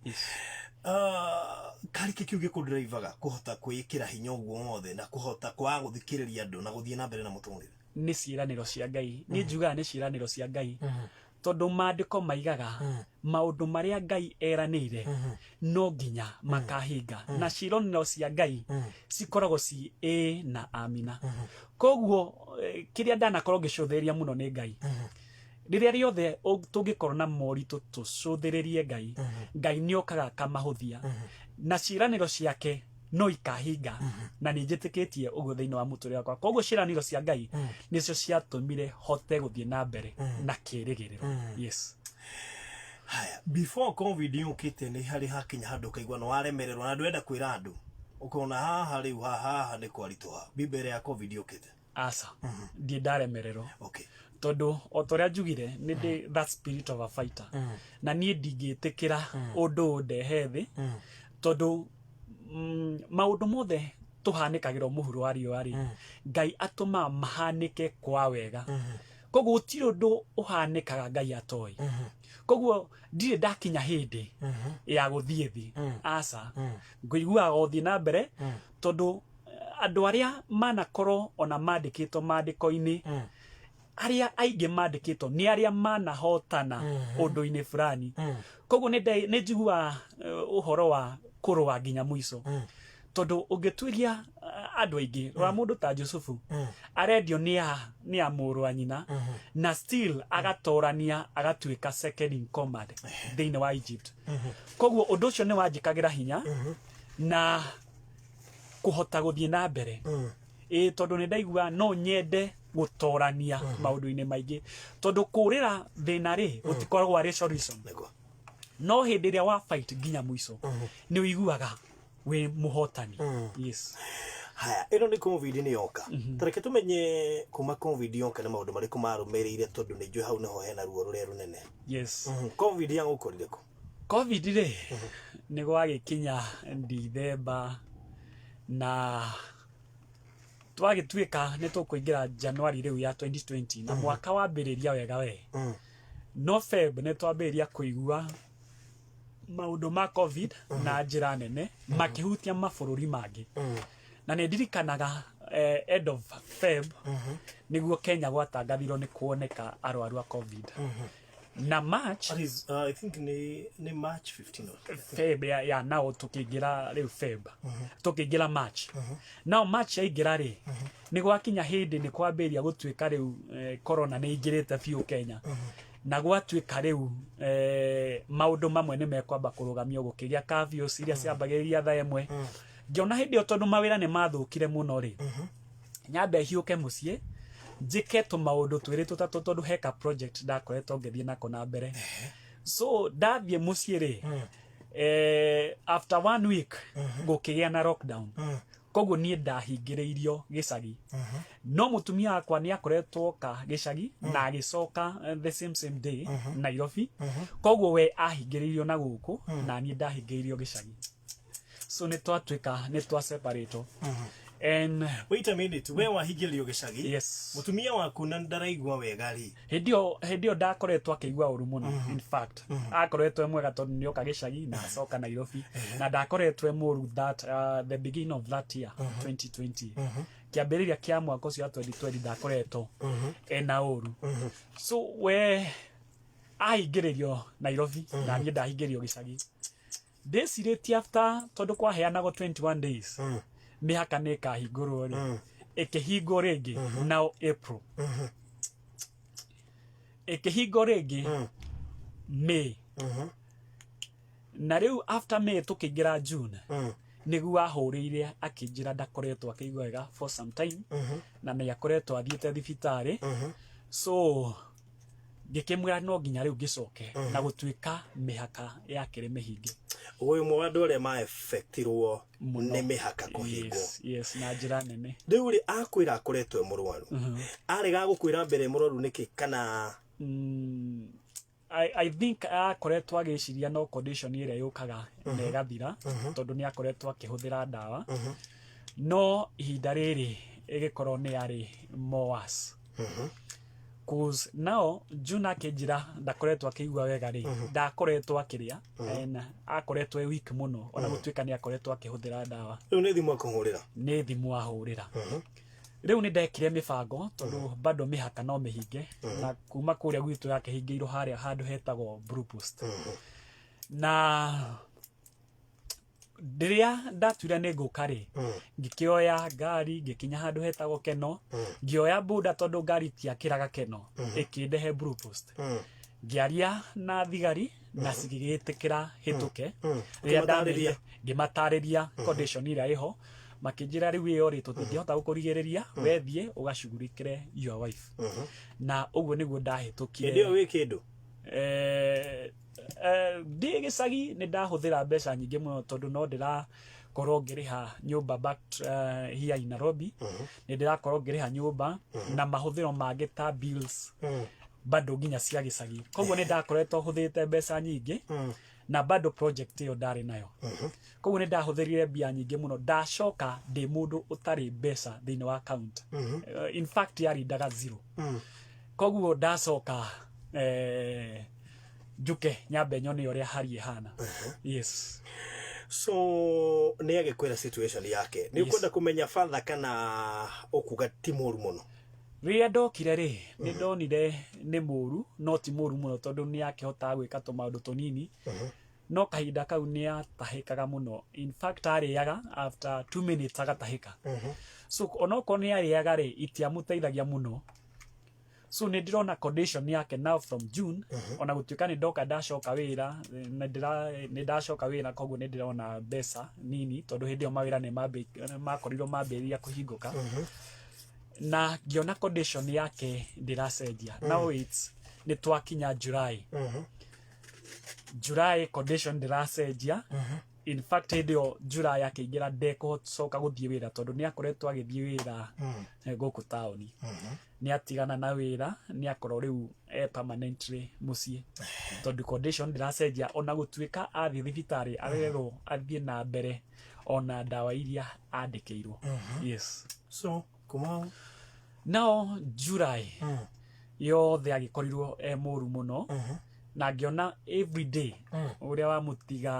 Ah, karĩ kĩ kĩu gĩkũndrivaga kũhota kwĩĩkĩra hinya ũguo wothe na kũhota kwaga gũthikĩrĩria andũ na gũthiĩ na mbere na mũtũrĩre? Nĩ ciĩranĩro cia Ngai. Niĩ njugaga nĩ ciĩranĩro cia Ngai, tondũ maandĩko maigaga maũndũ marĩa Ngai eranĩire no nginya makahinga, na ciĩranĩro cia Ngai cikoragwo ci ĩ na amina. Koguo kĩrĩa ndanakorwo ngĩcũthĩrĩria mũno nĩ Ngai. Rĩrĩa rĩothe tũngĩkorwo na moritũ, tũcũthĩrĩrie Ngai, Ngai nĩ okaga akamahũthia, na ciĩranĩro ciake no ikahinga, na nĩ njĩtĩkĩtie ũguo thĩinĩ wa mũtũrĩre wakwa. Koguo ciĩranĩro cia Ngai nĩcio ciatũmire hote gũthiĩ na mbere na kĩrĩgĩrĩro. Yes. Haya, before COVID yũkĩte, nĩ harĩ hakinya handũ ũkaigua nĩ waremererwo na ndwenda kwĩra andũ, ũkona haha rĩu haha nĩ kwaritũha, bi mbere ya COVID yũkĩte? Aca, ndiĩ ndaremererwo, tondũ o ta ũrĩa njugire, nĩ ndĩ that spirit of a fighter, na niĩ ndingĩtĩkĩra ũndũ ũndehe thĩ, tondũ maũndũ mothe tũhanĩkagĩrwo mũhuro wa riũa rĩ, Ngai atũmaga mahanĩke kwa wega. Koguo gũtirĩ ũndũ ũhanĩkaga Ngai atoĩ. Koguo ndirĩ ndakinya hĩndĩ ya gũthiĩ thĩ, aca, ngũiguaga gũthiĩ na mbere, tondũ andũ arĩa manakorwo ona mandĩkĩtwo maandĩko-inĩ, arĩa aingĩ mandĩkĩtwo nĩ arĩa manahotana ũndũ-inĩ fulani. Koguo nĩ njiguaga ũhoro wa kũrũa nginya mũico, tondũ ũngĩtuĩria andũ aingĩ, rora mũndũ ta Jusufu, arendio nĩ a mũrũ wa nyina na still agatorania agatuĩka second in command thĩinĩ wa Egypt. Koguo ũndũ ũcio nĩ wanjĩkagĩra hinya na kũhota gũthiĩ na mbere, ĩĩ, tondũ nĩ ndaigua no nyende gũtorania maũndũ-inĩ maingĩ, tondũ kũrĩra thĩna rĩ gũtikoragwo arĩ solution. No hĩndĩ ĩrĩa wa fight nginya mũico, nĩ ũiguaga wĩ mũhotani. Yes. Haya, ĩno nĩ COVID nĩ yoka. Tareke tũmenye kuma COVID yoka nĩ maũndũ marĩkũ marũmĩrĩire, tondũ nĩ njũĩ hau nĩho hena ruo rũrĩa rũnene. Yes. COVID yagũkorire kũ? COVID rĩ, nĩ gwagĩkinya Dithemba na twagĩtuĩka nĩ tũkũingĩra January rĩu ya 2020, na mwaka wambĩrĩria wega we. No Feb nĩ twambĩrĩria kũigua maũndũ ma COVID na njĩra nene makĩhutia mabũrũri mangĩ, na nĩ ndirikanaga end of Feb nĩguo Kenya gwatangathirwo nĩ kuoneka arwaru a COVID, na March. That is, I think nĩ March 15 or Feb ya nao tukĩingĩra rĩu Feb, tukĩingĩra March. Nao March yaingĩra rĩ, nĩ gwakinya hĩndĩ nĩ kwambĩrĩria gũtuĩka rĩu corona nĩ ingĩrĩte biũ Kenya, na gwatuĩka rĩu maũndũ mamwe nĩ mekwamba kũrũgamio, gũkĩgĩa curfews iria ciambagĩrĩria thaa 1. Ngĩona hĩndĩ ĩyo, tondũ mawĩra nĩ mathũkire mũno rĩ, nyambe hiũke mũciĩ njĩke tũmaũndũ twĩrĩ tũtatũ, tondũ heka project ndakoretwo ngĩthiĩ nako na mbere. So ndathiĩ mũciĩ rĩ, after one week gũkĩgĩa na lockdown. Koguo niĩ ndahingĩrĩirio gĩcagi, no mũtumia wakwa nĩ akoretwo oka gĩcagi na agĩcoka the same same day Nairobi. Koguo we ahingĩrĩirio na gũkũ na niĩ ndahingĩrĩirio gĩcagi, so nĩ twatuĩka nĩ twa separate and Wait a minute, we wahingĩrĩrio gĩcagi? Yes. Mũtumia waku na ndaraigua wega rĩ? Hĩndĩ ĩyo ndakoretwo akĩigua ũru mũno. In fact, akoretwo e mwega tondũ nĩoka gĩcagi na acoka Nairobi, na ndakoretwo e mũru that the beginning of that year 2020, kĩambĩrĩria kĩa mwaka ũcio wa 2020, ndakoretwo ena ũru. So we ahingĩrĩrio Nairobi na niĩ ndahingĩrĩrio gĩcagi. Ndĩcirĩtie after, tondũ kwaheanagwo 21 days mĩhaka nĩ ĩkahingũrwo rĩ, ĩkĩhingwo rĩngĩ nao April, ĩkĩhingwo rĩngĩ May, na rĩu after May tũkĩingĩra June, nĩguo ahũrĩire akĩnjĩra ndakoretwo akĩigua wega for some time na nĩ akoretwo athiĩte thibitarĩ. So ngĩkĩmwĩra no nginya rĩu ngĩcoke, na gũtuĩka mĩhaka yakĩrĩ mĩhinge. Ũyũ ũmwe wa andũ arĩa maefektirwo nĩ mĩhaka kũhingwo. Yes, na njĩra nene. Rĩu rĩ, akwĩra akoretwo e mũrwaru, arega gũkwĩra mbere mũrwaru nĩkĩ kana? I think akoretwo agĩciria no condition ĩrĩa yũkaga na ĩgathira, tondũ nĩ akoretwo akĩhũthĩra ndawa, no ihinda rĩrĩ ĩgĩkorwo nĩ yarĩ more worse. 'Cause now June akĩnjĩra ndakoretwo akĩigua wega rĩ, ndakoretwo akĩrĩa and akoretwo e weak mũno, ona gũtuĩka nĩ akoretwo akĩhũthĩra ndawa. Rĩu nĩ thimũ akũhũrĩra? Nĩ thimũ ahũrĩra. Rĩu nĩ ndekire mĩbango, tondũ bado mĩhaka no mĩhinge, na kuma kũrĩa gwitũ yakĩhingĩirwo harĩa handũ hetagwo Blue Post. Na rĩrĩa ndatuire nĩ ngũka rĩ, ngĩkĩoya ngari, ngĩkinya handũ hetagwo Keno, ngĩoya boda, tondũ ngari itiakĩraga Keno, ĩkĩndehe Blue Post. Ngĩaria na thigari na cigĩgĩtĩkĩra hĩtũke. Rĩrĩa Ũkĩmatarĩria? Ngĩmatarĩria condition ĩrĩa ĩho, makĩnjĩra rĩu ĩyo rĩ, tũtingĩhota gũkũrigĩrĩria, wethiĩ ũgacugurikĩre your wife. Na ũguo nĩguo ndahĩtũkire. Hĩndĩ ĩyo wĩ kĩndũ? Ndĩ gĩcagi nĩ ndahũthĩra mbeca nyingĩ mũno, tondũ no ndĩrakorwo ngĩrĩha nyũmba back here in Nairobi, nĩ ndĩrakorwo ngĩrĩha nyũmba na mahũthĩro mangĩ ta bills bado nginya cia gĩcagi. Koguo nĩ ndakoretwo hũthĩrĩte mbeca nyingĩ, na bado project ĩyo ndarĩ nayo. Koguo nĩ ndahũthĩrire mbia nyingĩ mũno. Ndacoka ndĩ mũndũ ũtarĩ mbeca thĩinĩ wa account. In fact, yarindaga zero. Koguo ndacoka Njuke nyambe nyone ũrĩa hali ĩhana. Yes. So nä agä kwä ra situation yake nä å kwenda kå menya father kana å kuga ti må ru må no? Rĩrĩa ndokire rĩ, nĩ ndonire nĩ mũru, no ti mũru mũno, tondũ nĩ akĩhotaga gwĩka tũmaũndũ tũnini, no kahinda kau nĩ atahĩkaga mũno. In fact, arĩaga, after 2 minutes agatahĩka. So onokorwo nĩ arĩaga rĩ, itiamũteithagia mũno. So nĩ ndĩrona condition yake now from June, ona gũtuĩka nĩ ndoka ndacoka wĩra, nĩ ndacoka wĩra, koguo nĩ ndĩrona mbeca nini, tondũ hĩndĩ ĩyo mawĩra nĩ makorirwo mambĩrĩria kũhingũka, na ngĩona condition yake ndĩracenjia. Now it's nĩ twakinya July. July condition ndĩracenjia. In fact, hĩndĩ ĩyo July akĩingĩra, ndekũcoka gũthiĩ wĩra, tondũ nĩ akoretwo agĩthiĩ wĩra gũkũ taũni. Nĩ atigana na wĩra, nĩ akorwo rĩu e permanently mũciĩ, tondũ condition ndĩracenjia, ona gũtuĩka athiĩ thibitarĩ arerwo athiĩ na mbere ona ndawa iria andĩkĩirwo. Yes. So kuma Nao July yothe agĩkorirwo e mũru mũno, na ngĩona every day ũrĩa wamũtiga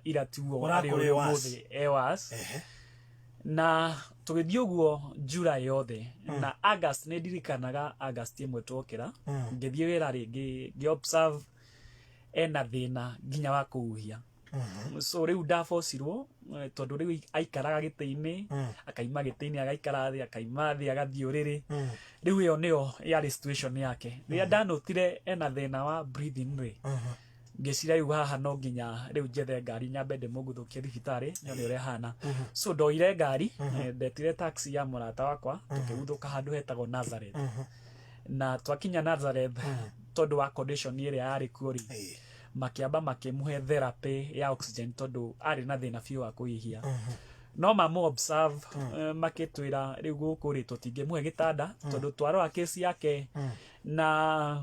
ira tiguo arĩ. Ũrakorwo ũrĩa e worse. Ũmũthĩ e worse. Na tũgĩthiĩ ũguo July yothe na August. Nĩ ndirikanaga August ĩmwe twokĩra, ngĩthiĩ wĩra rĩngĩ, ngĩ observe ena thĩna nginya wa kũhuhia. So rĩu ndabocirwo, tondũ rĩu aikaraga gĩtĩ-inĩ, akaima gĩtĩ-inĩ agaikara thĩ, akaima thĩ agathiĩ ũrĩrĩ. Rĩu ĩyo nĩyo yarĩ situation yake. Rĩrĩa ndanotire ena thĩna wa breathing rĩ, ngĩciria rĩu haha no nginya rĩu njethe ngari, nyambe ndĩmũguthũkie thibitarĩ nyone ũrĩa hana. So ndoire ngari, ndetire taxi ya mũrata wakwa, tũkĩguthũka handũ hetagwo Nazareth. Na twakinya Nazareth, tondũ wa condition ĩrĩa yarĩ kuo rĩ, makĩamba makĩmũhe therapy ya oxygen, tondũ arĩ na thĩna biũ wa kũhihia. No mamũ observe, makĩtwĩra rĩu gũkũ rĩ, tũtingĩmũhe gĩtanda, tondũ twarora kesi yake na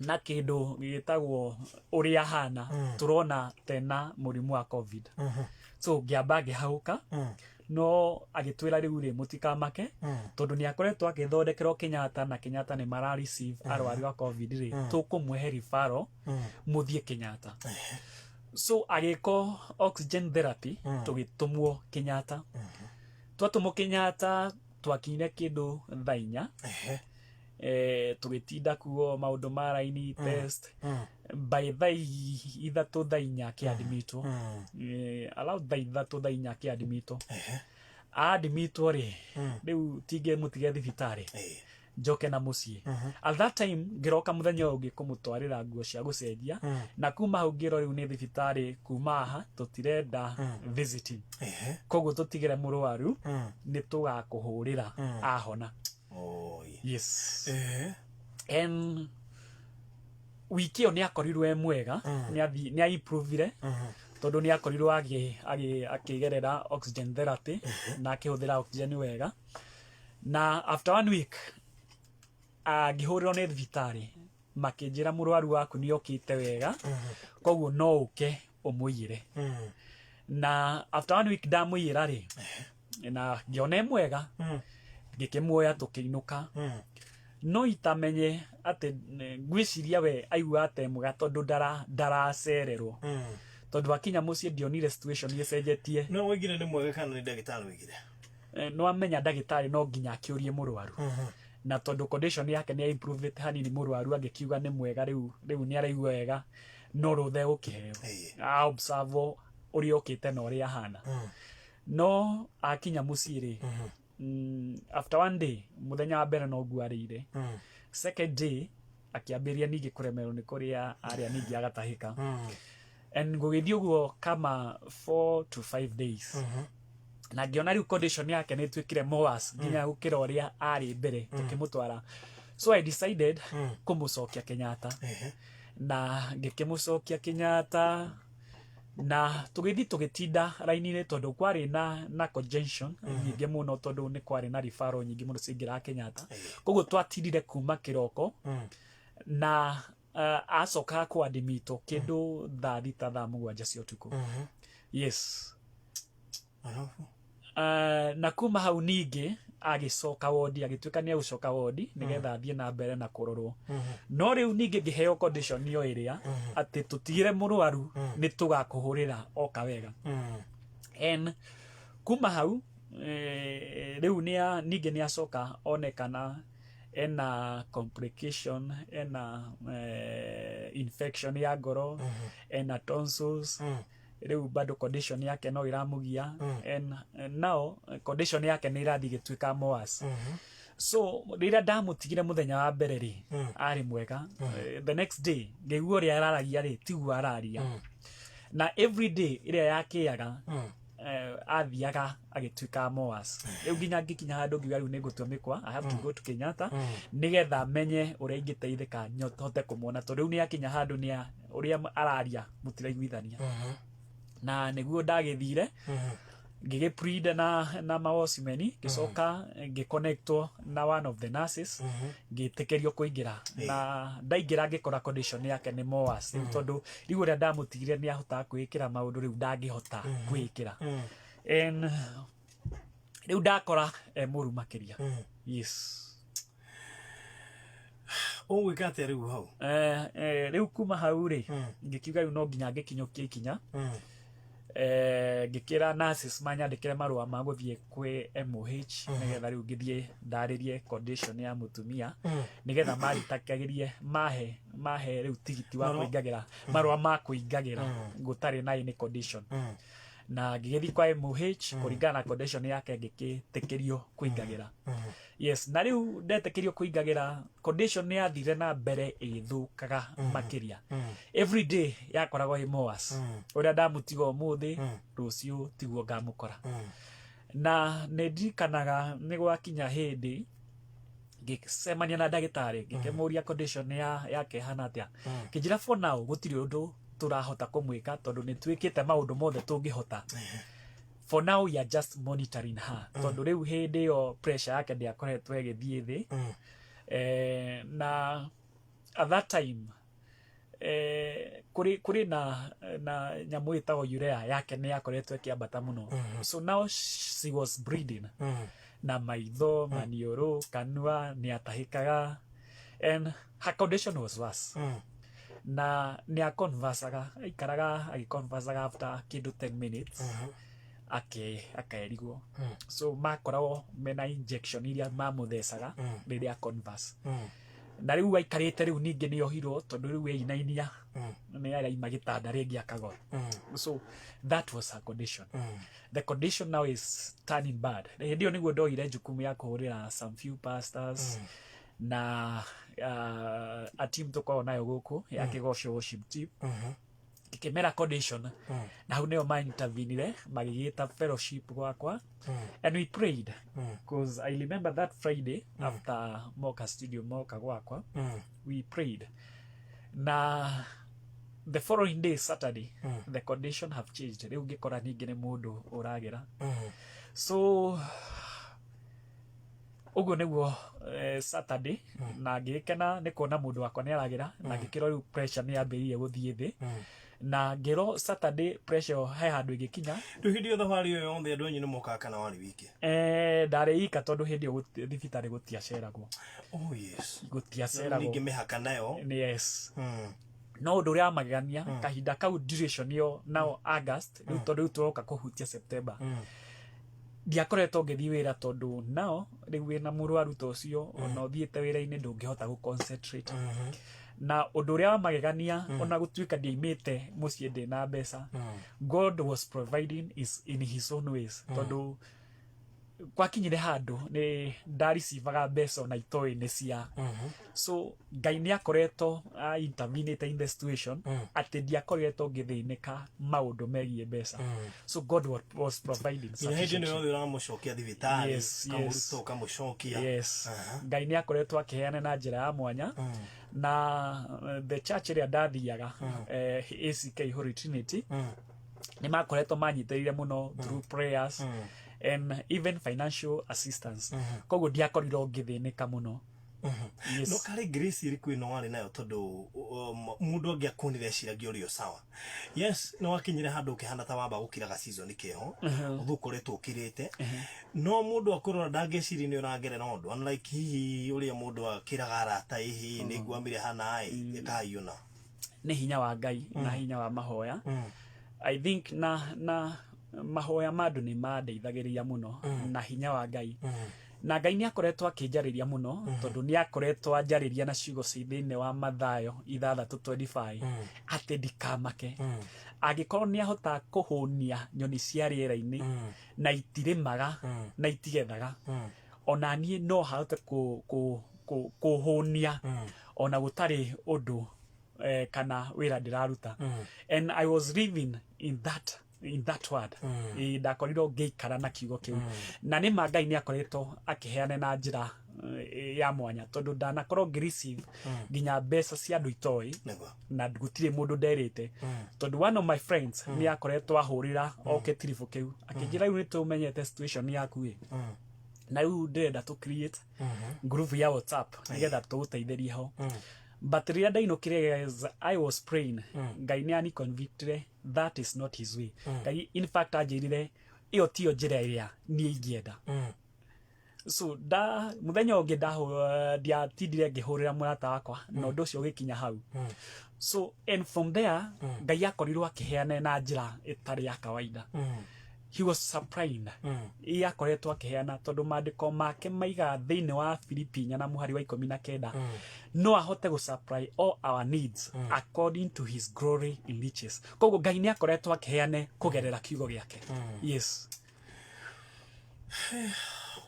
kĩndũ gĩtagwo ũrĩa ahana, tũrona tena mũrimũ wa COVID. So ngĩamba ngĩhagũka, no agĩtwĩra rĩu rĩ, mũtikamake, tondũ nĩ akoretwo agĩthondekerwo Kenyatta, na Kenyatta nĩ mara receive arwaru a COVID rĩ, tũkũmũhe referral mũthiĩ Kenyatta. So agĩko oxygen therapy, tũgĩtũmwo Kenyatta. Twatũmwo Kenyatta, twakinyire kĩndũ thaa 4. Tũgĩtinda kuo maũndũ ma raini, test. By thaa 3, thaa 4 akĩadmitwo. Around thaa 3, thaa 4 akĩadmitwo. Aadmitwo rĩ, rĩu tingĩmũtige thibitarĩ njoke na mũciĩ. At that time ngĩroka mũthenya ũyũ ũngĩ kũmũtwarĩra nguo cia gũcenjia, na kuma hau ngĩrwo rĩu nĩ thibitarĩ, kuma haha tũtirenda visiting, koguo tũtigĩre mũrwaru, nĩ tũgakũhũrĩra ahona. Oi. Yes. And wiki ĩyo nĩ akorirwo e mwega, nĩ aimprovire, tondũ nĩ akorirwo akĩgerera oxygen therapy na akĩhũthĩra oxygen wega. Na after one week angĩhũrĩrwo nĩ thibitarĩ, makĩnjĩra mũrwaru waku nĩ okĩte wega, koguo no ũke ũmũiyĩre. Na after one week ndamũiyĩra rĩ, na ngĩona e mwega, ngĩkĩmuoya tũkĩinũka. No itamenye atĩ ngwĩciria we aiguaga ta e mwega, tondũ ndaracererwo, tondũ akinya mũciĩ ndionire situation ĩcenjetie. No woigire nĩ mwega kana nĩ ndagĩtarĩ woigire? No amenya ndagĩtarĩ no nginya akĩũrie mũrwaru, na tondũ condition yake nĩ improvete hanini, mũrwaru angĩkiuga nĩ mwega, rĩu nĩ araigua wega, no rũtha egũkĩheo a observe ũrĩa okĩte na ũrĩa ahana. No akinya mũciĩ rĩ, after one day, mũthenya wa mbere no nguo arĩire, second day akĩambĩrĩria ningĩ kũremerwo nĩ kũrĩa arĩa, ningĩ agatahĩka, and gũgĩthiĩ ũguo kama 4 to 5 days, na ngĩona rĩu condition yake nĩ ĩtuĩkire more worse nginya gũkĩra ũrĩa arĩ mbere tũkĩmũtwara. So I decided kũmũcokia Kenyatta, na ngĩkĩmũcokia Kenyatta, na tũgĩthiĩ tũgĩtinda raini-inĩ, tondũ kwarĩ na congestion nyingĩ mũno, tondũ nĩ kwarĩ na referral nyingĩ mũno ciaingĩraga Kenyatta. Koguo twatindire kuma kĩroko, na acokaga kũadmitwo kĩndũ thaa 6, thaa 7 cia ũtukũ. Yes. Alafu? Na kuma hau ningĩ Agĩcoka wodi, agĩtuĩka nĩ egũcoka wodi nĩgetha athiĩ na mbere na kũrorwo. No rĩu ningĩ ngĩheo condition o ĩrĩa atĩ tũtigire mũrwaru, nĩ tũgakũhũrĩra oka wega. And kuma hau rĩu nĩa ningĩ nĩ acoka onekana ena complication, ena infection ya ngoro, ena tonsils. Rĩu bado condition yake no ĩramũgia and now condition yake nĩ ĩrathiĩ ĩgĩtuĩka worse. So rĩrĩa ndamũtigire mũthenya wa mbere rĩ, arĩ mwega. The next day ngĩigua ũrĩa araragia rĩ, tiguo araria. Na every day ĩrĩa yakĩaga, athiaga agĩtuĩka worse. Rĩu nginya ngĩkinya handũ ngiuga rĩu nĩ ngũtua mĩkwa, I have to go to Kenyatta nĩgetha menye ũrĩa ingĩteithĩka, hote kũmwona, tondũ rĩu nĩ akinya handũ nĩ ũrĩa araria mũtiraiguithania. Na nĩguo ndagĩthire ngĩgĩ plead na mawocimeni, ngĩcoka ngĩconnectwo na one of the nurses, ngĩtĩkĩrio kũingĩra. Na ndaingĩra ngĩkora condition yake nĩ worse rĩu, tondũ rĩu ũrĩa ndamũtigire nĩ ahotaga kwĩĩkĩra maũndũ, rĩu ndangĩhota kwĩĩkĩra. And rĩu ndakora e mũru makĩria, yes. Ũgwĩka atĩa rĩu hau? Rĩu kuma hau rĩ, ngĩkiuga rĩu no nginya ngĩkinyũkie ikinya. Ngĩkĩra nurses manyandĩkĩre marũa ma gũthiĩ kwĩ MOH, nĩgetha rĩu ngĩthiĩ ndarĩrie condition ya mũtumia, nĩgetha maritakagĩrie mahe rĩu tigiti wa kũingagĩra, marũa ma kũingagĩra gũtarĩ na any condition. Na ngĩgĩthiĩ kwa MOH kũringana na condition yake, ngĩkĩtĩkĩrio kũingagĩra, yes. Na rĩu ndetĩkĩrio kũingagĩra, condition nĩ yathire na mbere ĩgĩthũkaga makĩria. Every day yakoragwo ĩ worse. Ũrĩa ndamũtiga ũmũthĩ, rũciũ tiguo ngamũkora. Na nĩ ndirikanaga nĩ gwakinya hĩndĩ ngĩcemania na ndagĩtarĩ, ngĩkĩmũria condition yake ĩhana atĩa. Kĩnjĩra for now gũtirĩ ũndũ tũrahota kũmwĩka, tondũ nĩ twĩkĩte maũndũ mothe tũngĩhota. For now we are just monitoring her, tondũ rĩu hĩndĩ ĩyo pressure yake ndĩakoretwo ĩgĩthiĩ thĩ. Na at that time kũrĩ na nyamũ ĩtagwo urea yake nĩ yakoretwo ĩkĩambata mũno. So now she was bleeding na maitho, maniũrũ, kanua, nĩ atahĩkaga, and her condition was worse. Na nĩ aconversaga, aikaraga agĩconversaga, after kĩndũ 10 minutes ake akaerigwo. So makoragwo mena injection iria mamũthecaga rĩrĩa converse. Na rĩu aikarĩte, rĩu ningĩ nĩ ohirwo, tondũ rĩu einainia nĩ araima gĩtanda rĩngĩ akagwa. So that was her condition. The condition now is turning bad. Hĩndĩ ĩyo nĩguo ndoire jukumu ya kũhũrĩra some few pastors na a team tũkoragwo nayo gũkũ ya Kĩgoco worship team, ngĩkĩmera condition. Na hau nĩo ma-intervenire, magĩgĩta fellowship gwakwa, and we prayed, because I remember that Friday after moka studio, moka gwakwa, we prayed. Na the following day, Saturday, the condition have changed. Rĩu ngĩkora ningĩ nĩ mũndũ ũragĩra. So ũguo nĩguo Saturday, na ngĩgĩkena nĩ kuona mũndũ wakwa nĩ aragĩra, na ngĩkĩrwo rĩu pressure nĩ yambĩrĩirie gũthiĩ thĩ. Na ngĩrwo Saturday pressure ĩyo he handũ ĩgĩkinya. Rĩu hĩndĩ ĩyo thabarĩ ĩyo yothe andũ anyu nĩ mokaga kana warĩ wiki? Ndarĩ ika, tondũ hĩndĩ ĩyo thibitarĩ gũtiaceragwo. Oh yes. Gũtiaceragwo. Ningĩ mĩhaka nayo. Yes. No ũndũ ũrĩa wa magegania, kahinda kau, duration ĩyo nao August rĩu, tondũ rĩu tũroka kũhutia September, ndiakoretwo ngĩthiĩ wĩra, tondũ nao rĩu wĩna mũrwaru ta ũcio, ona ũthiĩte wĩra-inĩ ndũngĩhota gũ concentrate. Na ũndũ ũrĩa wa magegania, ona gũtuĩka ndiaimĩte mũciĩ ndĩna mbeca, God was providing is in his own ways, tondũ gwakinyire handũ nĩ ndaricivaga mbeca ona itoĩ nĩ cia. So Ngai nĩ akoretwo intervenete in the situation atĩ ndiakoretwo ngĩthĩnĩka maũndũ megiĩ mbeca. So God was providing Nginya hĩndĩ ĩno sufficiently. yothe ũramũcokia thibitarĩ, Yes. ũkamũruta, ũkamũcokia. Yes. Ngai nĩ akoretwo akĩheana na njĩra ya mwanya. Na the church ĩrĩa ndathiaga, ACK Holy Trinity, nĩ makoretwo manyitĩrĩire mũno through prayers and even financial assistance. Koguo ndiakorirwo ngĩthĩnĩka mũno. Yes. No karĩ grace ĩrĩkũ ĩno warĩ nayo tondũ mũndũ angĩakuonire eciragia ũrĩ o sawa? Yes, nĩ wakinyire handũ ũkĩhana ta wamba gũkiraga season keho, ũthũ ũkoretwo ũkirĩte, no mũndũ akũrora ndangĩciria nĩ ũragerera ũndũ, unlike hihi ũrĩa mũndũ akĩraga arata, ĩhĩ nĩ ngwamire hana ĩ ĩkahaiũna. Nĩ hinya wa Ngai na hinya wa mahoya, I think, na mahoya ma andũ nĩ mandeithagĩrĩria mũno na hinya wa Ngai, na Ngai nĩ akoretwo akĩnjarĩria mũno, tondũ nĩ akoretwo anjarĩria na ciugo ci thĩinĩ wa Mathayo 6:25 atĩ ndikamake angĩkorwo nĩ ahota kũhũnia nyoni cia rĩera-inĩ na itirĩmaga na itigethaga, ona niĩ no hahote kũhũnia ona gũtarĩ ũndũ kana wĩra ndĩraruta. And I was living in that word. Ndakorirwo ngĩikara na kiugo kĩu, na nĩ ma Ngai nĩ akoretwo akĩheana na njĩra ya mwanya, tondũ ndanakorwo ngĩ receive nginya mbeca cia andũ itoĩ na gũtirĩ mũndũ nderĩte, tondũ one of my friends nĩ akoretwo ahũrĩra oke tiribũ kĩu akĩnjĩra, "Rĩu nĩ tũmenyete situation yaku ĩ, na rĩu ndĩrenda tũ create group ya WhatsApp nĩgetha tũgũteithĩrie ho." But rĩrĩa ndainũkire, as I was praying, Ngai nĩ ani convicted that is not his way. Ngai in fact anjĩrire ĩyo tiyo njĩra ĩrĩa niĩ ingĩenda. So da muthenya ũngĩ ndiatindire ngĩhũrĩra mũrata wakwa na ũndũ ũcio ũgĩkinya hau. So and from there Ngai akorirwo akĩheana na njĩra ĩtarĩ ya kawaida. He was supplying. Ĩ akoretwo akĩheana, tondũ maandĩko make maigaga thĩinĩ wa Filipi 4 mũhari wa 19 no ahote gũ supply all our needs according to his glory in riches. Koguo Ngai nĩ akoretwo akĩheane kũgerera kiugo gĩake. Yes.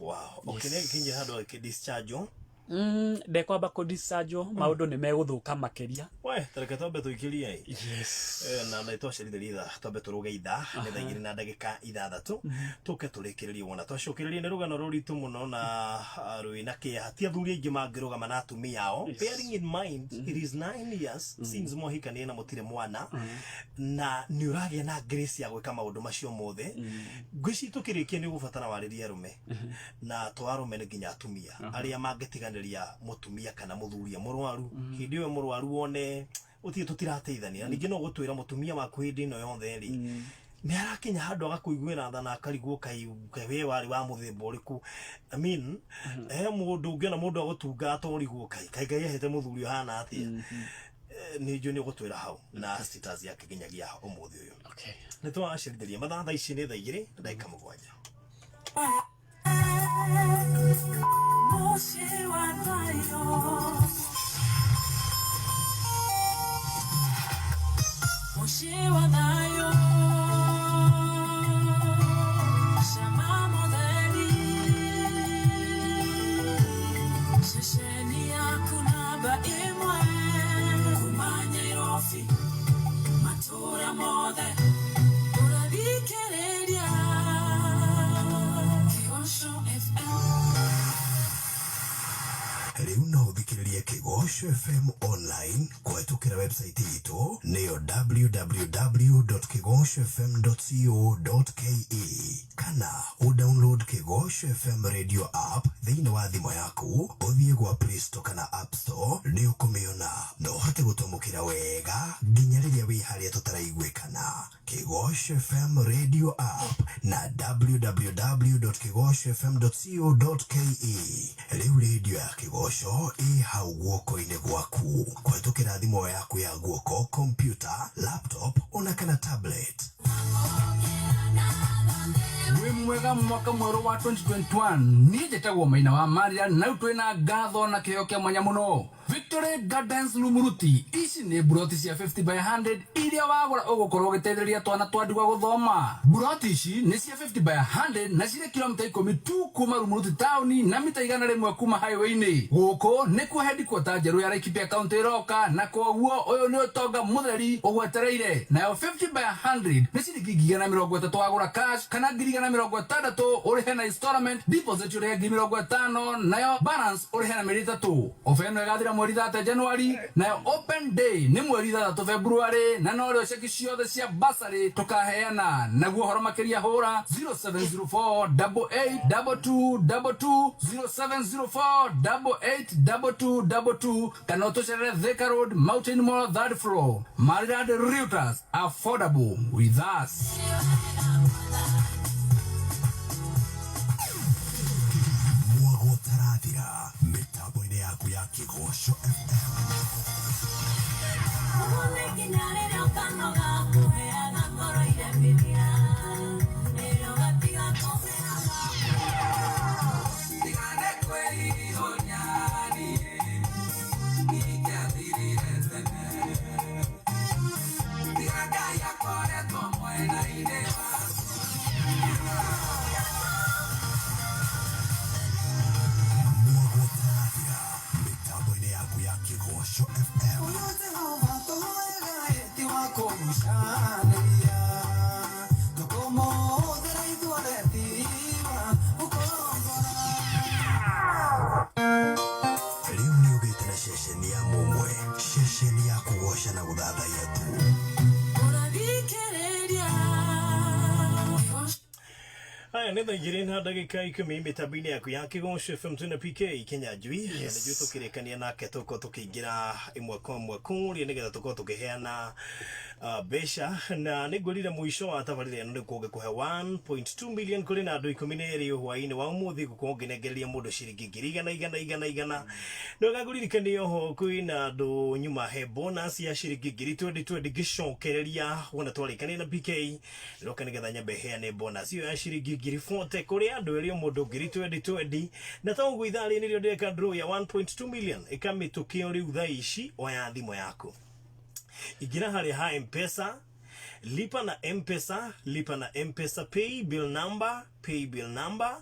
Wow, okay, nĩ gĩkinyire handũ agĩkĩ-discharge? Ndekwamba kũ discharge, maũndũ nĩ megũthũka makĩria. We tareke twambe tũikĩrie ĩ. Yes. Na nĩ twacerithĩria ithaa, twambe tũrũge ithaa nĩ thaa 2:06, tũke tũrĩkĩrĩrie wona twacũkĩrĩria. Nĩ rũgano rũritũ mũno na rwĩna kĩeha. Ti athuri aingĩ mangĩrũgama na atumia ao, bearing in mind it is 9 years since mwahikanie na mũtirĩ mwana, na nĩ ũragĩa na grace ya gwĩka maũndũ macio mothe. Ngwĩciria tũkĩrĩkia nĩ ũgũbatara warĩrie arũme, na to arũme, nĩ nginya atumia arĩa mangĩtiganĩria mũtumia kana mũthuri mũrwaru hĩndĩ ĩyo mũrwaru, wone ũtirĩ tũtirateithania. Ningĩ no gũtwĩra mũtumia waku hĩndĩ ĩno yothe rĩ, nĩ arakinya handũ agakũiguĩra tha na akarigwo kai kai we warĩ wa mũthemba ũrĩkũ? I mean, he mũndũ ũngĩona mũndũ agũtunga atorigwo kai kai Ngai ahete mũthuri ũhana atĩa? Nĩ njũĩ nĩ ũgũtwĩra hau na status yake nginyagia ũmũthĩ ũyũ. Okay. Nĩ twacerithĩria mathaa, thaa ici nĩ thaa 2:07. Mũciĩ wa thayũ, mũciĩ wa thayũ, cama mũtheri, ceceni yaku namba 1 kuma Nairobi, matũra mothe ũrathikĩrĩria Kĩgoco FM. Rĩu no ũthikĩrĩrie Kĩgoco FM online kũhetũkĩra website itũ, nĩyo www.kigocofm.co.ke, kana ũdownload Kĩgoco FM radio app thĩinĩ wa thimũ yaku. Ũthiĩ gwa Play Store kana App Store, nĩ ũkũmĩona na ũhote gũtwamũkĩra wega nginya rĩrĩa wĩ harĩa tũtaraiguĩkana. Kĩgoco FM radio app na www.kigocofm.co.ke. Rĩu radio ya Kĩgoco ĩ hau guoko-inĩ gwaku kũhetũkĩra thimũ yaku ya guoko, kompyuta, laptop ona kana tablet. Wĩ mwega, mwaka mwerũ wa 2021. Niĩ njĩtagwo Maina wa Maria, na rĩu twĩna ngatho na kĩheo kĩa mwanya mũno. Victory Gardens Rumuruti, ici nĩ mburoti cia 50 by 100 iria wagũra ũgũkorwo ũgĩteithĩrĩria twana twa ndigwa gũthoma. Mburoti ici nĩ cia 50 by 100 na cirĩ kilomita 10 tu kuma Rumuruti taũni na mita 100 kuma highway-inĩ. Gũkũ nĩkuo headquarter njerũ ya Laikipia County ĩroka, na koguo ũyũ nĩ ũtonga mũtheri ũgwetereire. Nayo 50 by 100 nĩ ciringi 130,000 wagũra cash, kana ngiri igana 60 ũrĩhe na installment, deposit ũrĩhe ngiri 50 nayo balance ũrĩhe na mĩeri 3. Ofa ĩno ĩgathira mweri 3 January, nayo open day nĩ mweri 6 February, na norĩo ceki ciothe cia basarĩ tũkaheana. Naguo ũhoro makĩria hũra 0704 8822 22 0704 8822 22 kana ũtũcerere Thika Road, Mountain Mall, third floor. Maridad Realtors, affordable with us. Mwago tarathira mitambo-inĩ yaku ya Kĩgoco FM. Mwago tarathira mitambo-inĩ yaku ya Kĩgoco FM. Rĩu nĩ ũgĩte na ceceni ya mũmwe, ceceni ya kũgoca na gũthathaiya tu. Haya nĩ thaa igĩrĩ na ndagĩka 10 mĩtambo-inĩ yaku ya Kĩgoco FM twĩna PK Kĩnyanjui, na nĩguo tũkĩrĩkania nake tũkorwo tũkĩingĩra ĩmwe kwa ĩmwe kũrĩa nĩgetha tũkorwo tũkĩheana mbeca. Na nĩngwĩrire mũico wa tabarĩra ĩno nĩguo ngĩkũhe 1.2 million kũrĩ na andũ 12 hwaĩ-inĩ wa ũmũthĩ, ngũkorwo ngĩnengereria mũndũ ciringi ngiri igana igana igana igana. Nĩ wega ngũririkanie oho kwĩna andũ nyuma he bonus ya ciringi ngiri 20 20 ngĩcokereria wona twarĩkania na PK roka nĩgetha nyambe heane bonus iyo ya ciringi ngiri 40 kũrĩ andũ erĩ o mũndũ ngiri 20 20. Na ta ũguo ithaa rĩrĩ nĩrĩo ndĩreka draw ya 1.2 million ĩkamĩtũkio rĩu thaa ici. Oya thimũ yaku, ingĩra harĩa ha M-Pesa, lipa na M-Pesa, lipa na M-Pesa pay bill number, pay bill number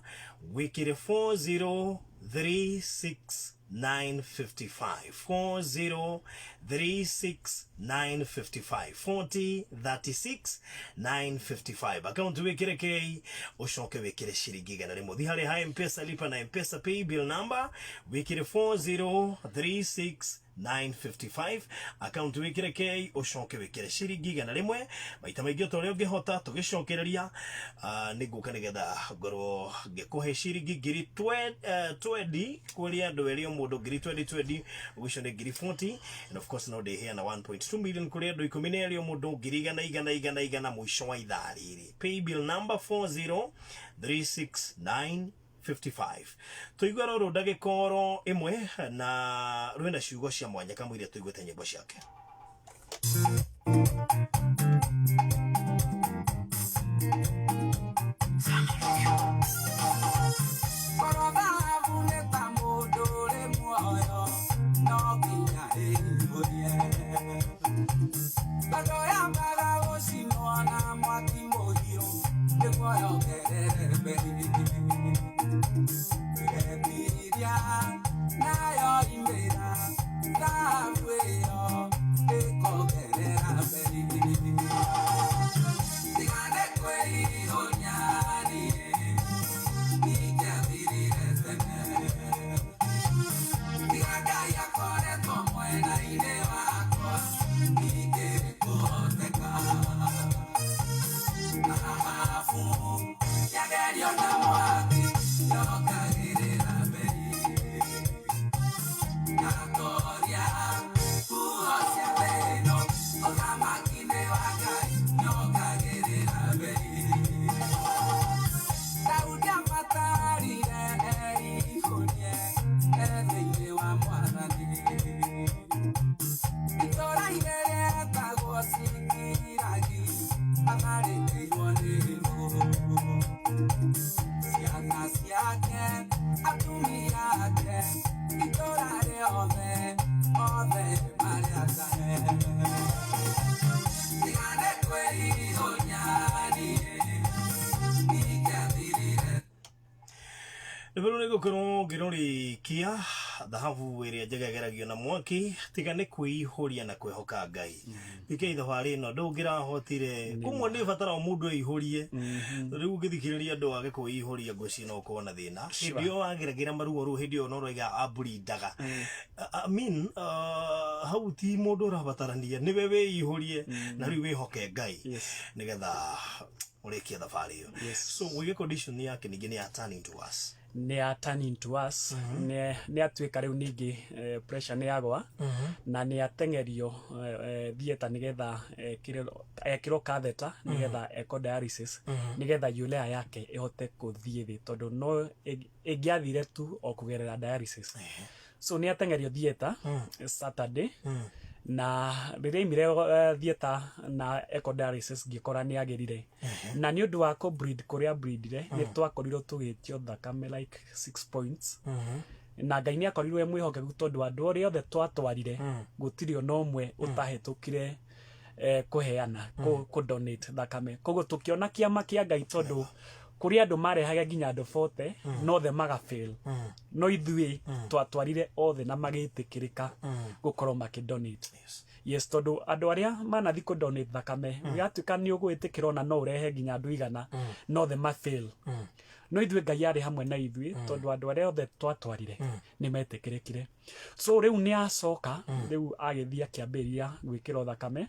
wikire 4036955, 4036955, 40 36 955, account wikire K, ucoke wikire ciringi 100. Thi harĩa ha M-Pesa, lipa na M-Pesa pay bill number wikire 4036 955, account wikire K, ucoke wikire ciringi 100 maita maingĩ o ta ũrĩa ũngĩhota. Tũgĩcokereria nĩ ngũka nĩgetha ngorwo ngĩkũhe ciringi ngiri 20 kũrĩ andũ erĩ o mũndũ ngiri 20 20, ũguo nĩ ngiri 40. And of course no ndĩheana 1.2 million kũrĩ andũ 12 o mũndũ ngiri igana igana igana igana mũico wa ithaa rĩrĩ. Pay bill number 40369 55. Tũigua rũrũ ndagĩka oro ĩmwe na rwĩna ciugo cia mwanya kamũira tũiguĩte nyĩmbo ciake. Korwo thahabu nĩ ta mũndũ ũrĩ muoyo, no nginya ĩihũrie, tondũ yambaga gũcinwo na mwaki mũhiũ nĩguo yongerere mbei. Etiria nayo imĩra thahabu ĩyo ĩkongerera mbei. Tigane kwĩihũnia niĩ ingĩathirire tene. Tiga Ngai akoretwo mwena-inĩ wakwa, ingĩrĩ kũhoteka. Thahabu yagerio na mwaki yongagĩrĩra mbei. Yatoria huho cia thĩ ĩno, ũthamaki-inĩ wa Ngai yongagĩrĩra mbei. Daudi abatarire eihũrie e thĩinĩ wa Mwathani. Itũũra inene rĩetagwo Cikiragi atharĩkĩirwo nĩ thũ. Ciana ciake, atumia ake, itũũra rĩothe, othe marĩ atahe. Tigane kwĩihũnia niĩ ingĩathirire. Nĩguo nĩ gũkorwo ngĩrũrĩkia Thahabu ĩrĩa njega ĩgeragio na mwaki, tiga nĩ kwĩihũria na kwĩhoka Ngai. PK thabarĩ ĩno ndũngĩrahotire. Kũmwe nĩ batara o mũndũ eihũrie. Rĩu ũngĩthikĩrĩria andũ age kwĩihũria, ngwĩciria no ũkorwo na thĩna. Hĩndĩ ĩyo wageragĩra maruo rĩu, hĩndĩ ĩyo no ũraiga amburindaga. I mean, hau ti mũndũ ũrabatarania, nĩwe wĩihũrie na rĩu wĩhoke Ngai nĩgetha ũrĩkie thabarĩ ĩyo. So wĩige condition yake ningĩ nĩ ya turning to us. Nĩ ya turning to us, nĩ atuĩka rĩu ningĩ pressure nĩ yagwa na nĩ ateng'erio theatre nĩgetha ekĩrwo catheter nĩgetha eko dialysis, nĩgetha urea yake ĩhote kũthiĩ thĩ, tondũ no ĩngĩathire tu o kũgerera dialysis. So nĩ ateng'erio theatre Saturday, na rĩrĩa aimire theatre na eko dialysis, ngĩkora nĩ agĩrire, na nĩ ũndũ wa kũ bleed kũrĩa bleedire, nĩ twakorirwo tũgĩtio thakame like 6 points, na Ngai nĩ akorirwo e mwĩhokeku, tondũ andũ arĩa othe twatwarire gũtirĩ ona ũmwe ũtahĩtũkire kũheana kũ donate thakame. Koguo tũkĩona kĩama kĩa Ngai, tondũ kũrĩ andũ marehaga nginya andũ 40 no othe magafail, no ithuĩ twatwarire othe na magĩtĩkĩrĩka gũkorwo makĩdonate. Yes, tondũ andũ arĩa manathi kũ donate thakame, gatuĩka nĩ ũgwĩtĩkĩra ona no ũrehe nginya andũ 100, no othe mafail, no ithuĩ Ngai arĩ hamwe na ithuĩ, tondũ andũ arĩa othe twatwarire nĩ metĩkĩrĩkire. So rĩu nĩ acoka, rĩu agĩthiĩ akĩambĩrĩria gwĩkĩrwo thakame,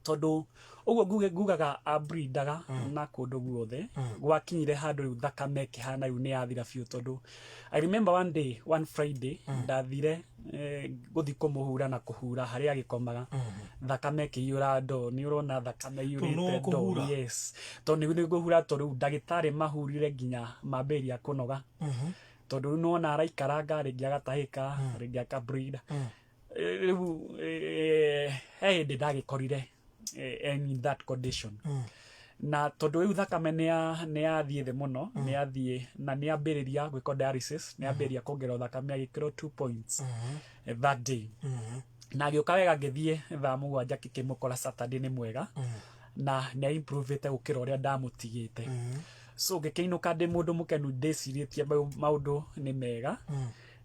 tondũ ũguo ngugaga ambrindaga na kũndũ guothe. Gwakinyire handũ rĩu thakame ĩkĩhana rĩu nĩ yathira biũ, tondũ I remember one day, one Friday, ndathire gũthiĩ kũmũhura na kũhura harĩa agĩkomaga, thakame ĩkĩiyũra ndoo. Nĩ ũrona thakame iyũrĩte no ndoo. Kũhura? Yes, tondũ nĩ ngũhura, tondũ rĩu ndagĩtarĩ mahurire nginya mambĩrĩria kũnoga, tondũ rĩu nĩwona araikaranga, rĩngĩ agatahĩka, rĩngĩ akableed. Rĩu he hĩndĩ ndagĩkorire in that condition, na tondũ rĩu thakame nĩ yathiĩ thĩ mũno, nĩ yathiĩ na nĩ yambĩrĩria gwĩkwo dialysis, nĩ yambĩrĩria kuongererwo thakame, agĩkĩrwo 2 points that day, na agĩũka wega. Ngĩthiĩ thaa 7 ngĩkĩmũkora Saturday nĩ mwega na nĩ improvete gũkĩra ũrĩa ndamũtigĩte. So ngĩkĩinũka ndĩ mũndũ mũkenu, ndĩcirĩtie maũndũ nĩ mega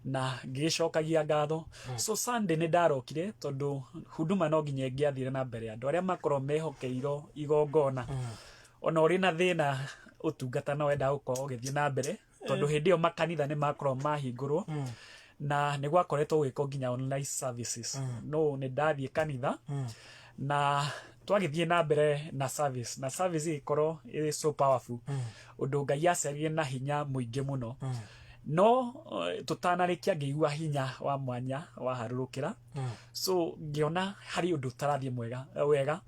na ngĩgĩcokagia ngatho. So Sunday nĩ ndarokire, tondũ huduma no nginya ĩngĩathire na mbere, andũ arĩa makorwo mehokeirwo igongona, ona ũrĩ na thĩna, ũtungata no wendaga gũkorwo ũgĩthiĩ na mbere, tondũ hĩndĩ ĩyo makanitha nĩ makorwo mahingũrwo na nĩ gwakoretwo gwĩkwo nginya online services. No nĩ ndathiĩ kanitha na twagĩthiĩ na mbere na service, na service ĩgĩkorwo ĩrĩ so powerful, ũndũ Ngai acerire na hinya mũingĩ mũno. No tũtanarĩkia, ngĩigua hinya wa mwanya waharũrũkĩra, so ngĩona harĩ ũndũ ũtarathiĩ mwega wega.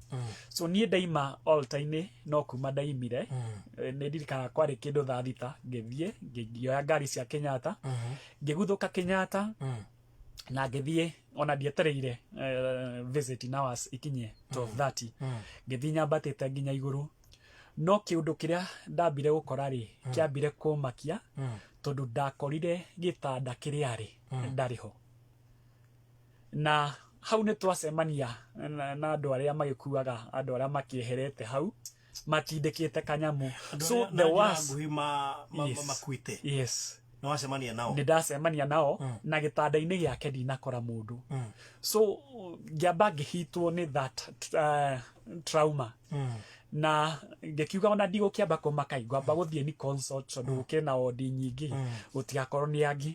So niĩ ndaima altar-inĩ, no kuma ndaimire, nĩ ndirikanaga kwarĩ kĩndũ thaa 6, ngĩthiĩ ngĩoya ngari cia Kenyatta, ngĩguthũka Kenyatta na ngĩthiĩ. Ona ndietereire visiting hours ikinye 12:30, ngĩthiĩ nyambatĩte nginya igũrũ. No kĩũndũ kĩrĩa ndambire gũkora rĩ, kĩambire kũmakia, tondũ ndakorire gĩtanda kĩrĩa arĩ ndarĩ ho. Na hau nĩ twacemania na andũ arĩa magĩkuaga, andũ arĩa makĩeherete hau matindĩkĩte kanyamu. So the worst nguhi makuĩte. Yes. Nĩ wacemania nao? Nĩ ndacemania nao, na gĩtanda-inĩ gĩake ndinakora mũndũ. So ngĩamba ngĩhitwo nĩ that trauma, na ngĩkiuga ona ndigũkĩamba kũmaka, ngwamba gũthiĩ ni consult, tondũ gũkĩrĩ na wodi nyingĩ, gũtigakorwo nĩ angĩ.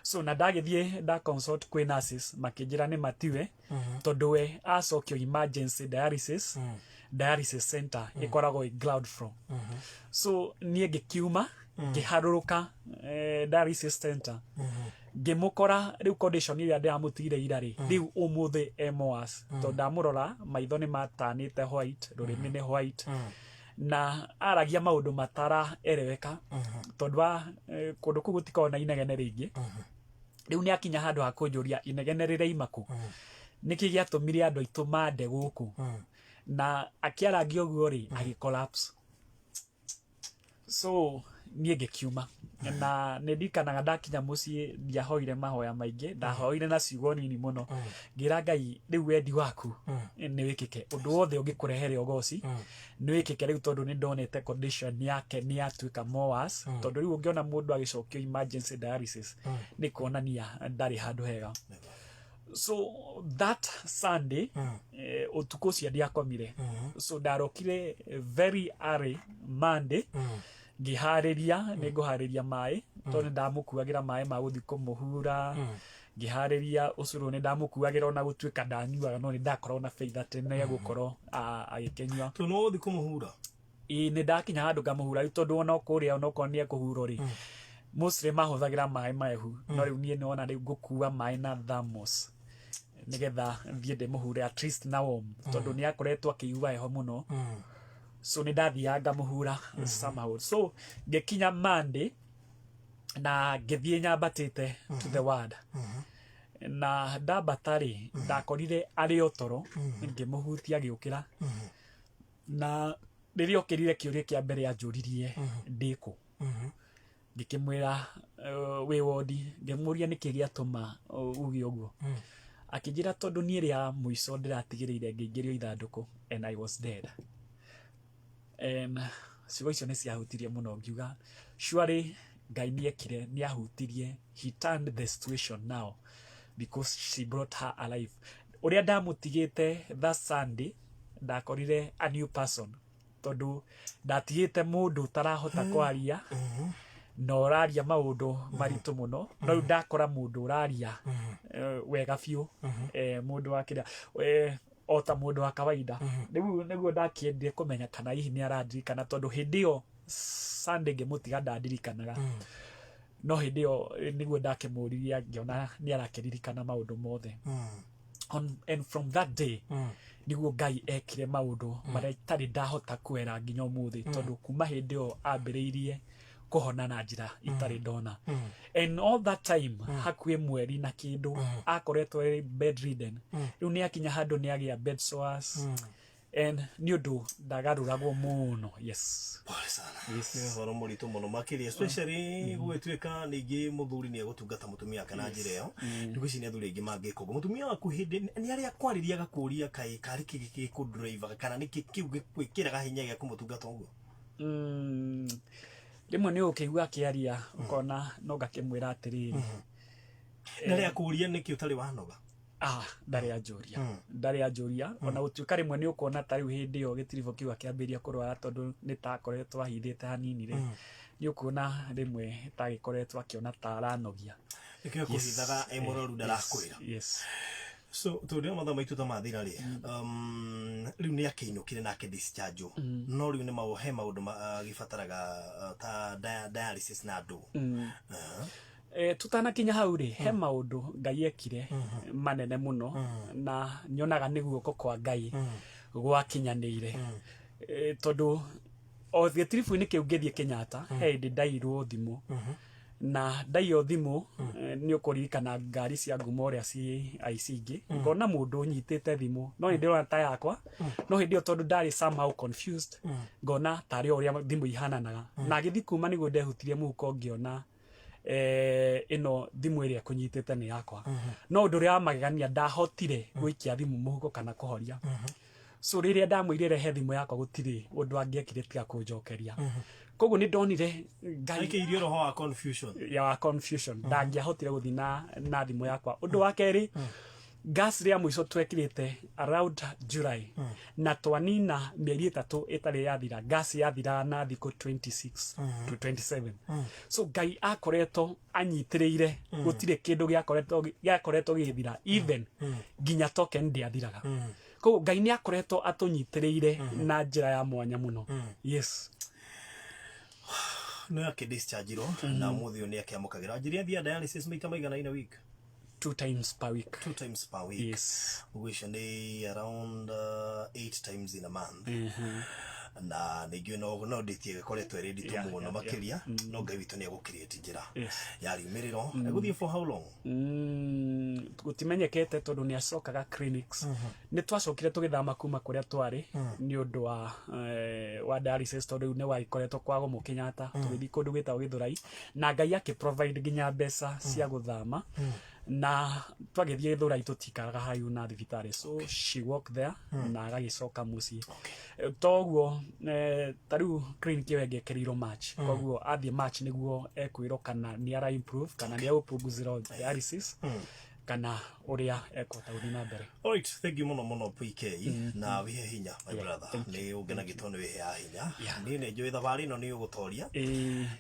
So na ndagĩthiĩ nda consult kwĩ nurses, makĩnjĩra nĩ matiwe, tondũ we acokio emergency dialysis center ĩkoragwo ĩ ground floor. So niĩ ngĩkiuma, ngĩharũrũka dialysis center, ngĩmũkora rĩu condition ĩrĩa ndĩramũtigire ira rĩ, rĩu ũmũthĩ e moas, tondũ ndamũrora maitho nĩ matanĩte white, rũrĩmĩ nĩ white, na aragia maũndũ mataraereweka, tondũ wa kũndũ kũu gũtikoragwo na inegene rĩingĩ. Rĩu nĩ akinya handũ ha kũnjũria inegene rĩraima kũ, nĩkĩ gĩatũmire andũ aitũ mande gũkũ, na akĩarangia ũguo rĩ, agĩ collapse. So Niĩ ngĩkiuma na nĩ ndirikanaga ndakinya mũciĩ, ndiahoire mahoya maingĩ, ndahoire na ciugo nini mũno, ngĩra Ngai, rĩu wendi waku nĩ wĩkĩke, ũndũ wothe ũngĩkũrehere ũgoci nĩ wĩkĩke rĩu, tondũ nĩ ndonete condition yake nĩ yatuĩka more worse, tondũ rĩu ũngĩona mũndũ agĩcokio emergency dialysis nĩ kuonania ndarĩ handũ hega. So that Sunday, ũtukũ ũcio ndiakomire, so ndarokire very early Monday, ngĩharĩria nĩ ngũharĩria maĩ, tondũ nĩ ndamũkuagĩra maĩ ma gũthiĩ kũmũhura, ngĩharĩria ũcũrũ, nĩ ndamũkuagĩra, ona gũtuĩka ndanyuaga, no nĩ ndakoragwo na faith atĩ nĩ egũkorwo agĩkĩnyua. To no ũthiĩ kũmũhura? Ĩĩ, nĩ ndakinya handũ ngamũhura rĩu, tondũ ona kũrĩa onokorwo nĩ ekũhurwo rĩ, mostly mahũthagĩra maĩ mahehu, no rĩu niĩ nĩwona rĩu ngũkua maĩ na thermos nĩgetha thiĩ ndĩmũhure at least na warm, tondũ nĩ akoretwo akĩigua heho mũno. So nĩ ndathiaga ngamũhura somehow. So ngĩkinya Monday na ngĩthiĩ nyambatĩte to the ward, na ndambata rĩ, ndakorire arĩ o toro. Ngĩmũhutia, agĩũkĩra, na rĩrĩa okĩrire, kĩũria kĩa mbere anjũririe, "Ndĩkũ?" Ngĩkĩmwĩra, "Wĩ wondi." Ngĩmũria nĩkĩ gĩatũma uge ũguo. Akĩnjĩra, "Tondũ niĩ rĩa mũico ndĩratigĩrĩire ngĩingĩrio ithandũkũ and I was dead." And ciugo icio nĩ ciahutirie mũno. Ngiuga surely Ngai nĩ ekire, nĩ ahutirie. He turned the situation now because she brought her alive. Ũrĩa ndamũtigĩte that Sunday, ndakorire a new person, tondũ ndatigĩte mũndũ ũtarahota kwaria na ũraria maũndũ maritũ mũno, no rĩu ndakora mũndũ ũraria wega biũ, mũndũ wa kĩrĩa, o ta mũndũ wa kawaida. Rĩu nĩguo ndakĩendire kũmenya kana hihi nĩ arandirikana, tondũ hĩndĩ ĩyo Sunday ngĩmũtiga ndandirikanaga, no hĩndĩ ĩyo nĩguo ndakĩmũririe, ngĩona nĩ arakĩririkana maũndũ mothe. And from that day nĩguo Ngai ekire maũndũ marĩa itarĩ ndahota kwera nginya ũmũthĩ, tondũ kuma hĩndĩ ĩyo ambĩrĩirie kũhona na njĩra itarĩ ndona. And all that time, hakuhĩ mweri na kĩndũ, akoretwo arĩ bedridden. Rĩu nĩ akinya handũ nĩ agĩa bed sores and nĩ ũndũ ndagarũragwo mũno, yes. Pole sana. Nĩ ũhoro mũritũ mũno makĩria, especially gũgĩtuĩka ningĩ mũthuri nĩ egũtungata mũtumia wake na njĩra ĩyo. Ndikũ ici nĩ athuri aingĩ mangĩka ũguo. Mũtumia waku hĩndĩ nĩ arĩa kwarĩria agakũria, kaĩ karĩ kĩ gĩkũdrive kana nĩkĩ kĩu gĩkwĩkĩraga hinya gĩa kũmũtungata ũguo? Rĩmwe nĩ ũkĩigua akĩaria ũkona no ngakĩmwĩra atĩrĩrĩ. Na rĩa kũria nĩkĩ ũtarĩ wanoga? Ah, ndarĩ anjũria, ndarĩ anjũria, ona gũtuĩka rĩmwe nĩ ũkuona ta rĩu hĩndĩ ĩyo gĩtiribũ kĩu akĩambĩrĩria kũrwara, tondũ nĩ ta akoretwo ahithĩte hanini rĩ, nĩ ũkuona rĩmwe ta agĩkoretwo akĩona ta aranogia. Nĩkĩo kũhithaga e mũrwaru ndarakwĩra? Yes. So tondũ mathaa maitũ ta mathira rĩ, rĩu nĩ akĩinũkire na akĩdischarge, no rĩu nĩ he maũndũ agĩbataraga ta dialysis na andũ. Tutanakinya hau rĩ, he maũndũ Ngai ekire manene mũno na nyonaga nĩ guoko kwa Ngai gwakinyanĩire, tondũ o gĩtiribũ-inĩ kĩu ngĩthiĩ Kenyatta, he hĩndĩ ndairwo thimũ, na ndaiywo thimũ, nĩ ũkũririkana ngari cia ngumo ũrĩa ci aici ingĩ, ngona mũndũ ũnyitĩte thimũ, no nĩ ndĩrona ta yakwa, no hĩndĩ ĩyo tondũ ndarĩ somehow confused, ngona tarĩ o ũrĩa thimũ ihananaga, na agĩthiĩ kuma nĩguo ndehutirie mũhuko, ngĩona ĩno thimũ ĩrĩa ĩkũnyitĩte nĩ yakwa. No ũndũ ũrĩa wa magegania, ndahotire gũikia thimũ mũhuko kana kũhoria. So rĩrĩa ndamwĩrire rehe thimũ yakwa, gũtirĩ ũndũ angĩekire tiga kũnjokeria. Koguo nĩ ndonire Ngai Aikĩirie roho wa confusion. Ya wa confusion, ndangĩahotire gũthiĩ na thimũ yakwa. Ũndũ wa kerĩ, gas rĩa mũico twekĩrĩte around July, na twanina mĩeri 3 ĩtarĩ yathira. Gas yathiraga na thikũ 26 to 27. So Ngai akoretwo anyitĩrĩire, gũtirĩ kĩndũ gĩakoretwo gĩgĩthira, even nginya token ndĩathiraga. Koguo Ngai nĩ akoretwo atũnyitĩrĩire na njĩra ya mwanya mũno, yes. Nĩ akĩdischargeirwo na ũmũthĩ ũyũ nĩ akĩamũkagĩra njĩra athiaga dialysis maita maigana in a week? Two times per week. Two times per week. Yes. Ũguo icio nĩ around eight times in a month. Na ningĩ no ndĩtie ĩkoretwo ĩrĩ nditũ mũno makĩria, no Ngai witũ nĩ egũkirĩti njĩra ya riumĩrĩro. Ĩgũthiĩ for how long? Gũtimenyekete tondũ nĩ acokaga clinics. Nĩ twacokire tũgĩthama kuma kũrĩa twarĩ nĩ ũndũ wa dialysis, tondũ rĩu nĩ wagĩkoretwo kwa Gũmũ Kenyatta, tũgĩthiĩ kũndũ gwĩtagwo Gĩthũrai, na Ngai akĩ provide nginya mbeca cia gũthama, na twagĩthiĩ Gĩthũrai tũtikaraga haraihu na thibitarĩ, so she walk there na agagĩcoka mũciĩ. Toguo ta rĩu clinic ĩyo ĩngĩkĩrĩirwo March, koguo athiĩ March nĩguo ekwĩrwo kana nĩ ara improve kana nĩ egũpunguzĩrwo dialysis kana ũrĩa ekũhota gũthiĩ na mbere. Alright, thank you muno muno PK, na wihe hinya, my brother. Nĩ ũngenagio tondũ nĩ wĩheaga hinya. Niĩ nĩ njũĩ thabarĩ ĩno nĩ ũgũtoria.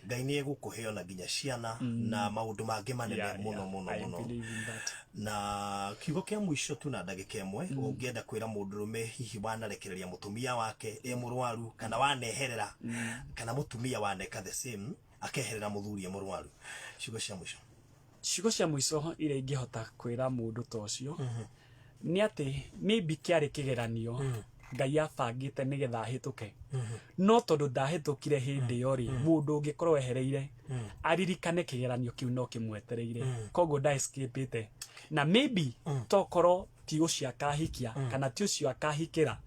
Ngai nĩ egũkũhe ona nginya ciana na maũndũ mangĩ manene mũno mũno I mũno. believe in that. Na kiugo kĩa mũico tu na ndagĩka ĩmwe, ũngĩenda kwĩra mũndũrũme hihi wanarekereria mũtumia wake e mũrwaru, kana waneherera, kana mũtumia waneka the same, akeherera mũthuri e mũrwaru, ciugo cia mũico. Ciugo cia mũico iria ingĩhota kwĩra mũndũ ta ũcio nĩ atĩ maybe kĩarĩ kĩgeranio Ngai abangĩte nĩgetha ahĩtũke, no tondũ ndahĩtũkire hĩndĩ ĩyo rĩ, mũndũ ũngĩkorwo ehereire aririkane kĩgeranio kĩu no kĩmwetereire, koguo ndaescapĩte, na maybe tokorwo ti ũcio akahikia kana ti ũcio akahikĩra,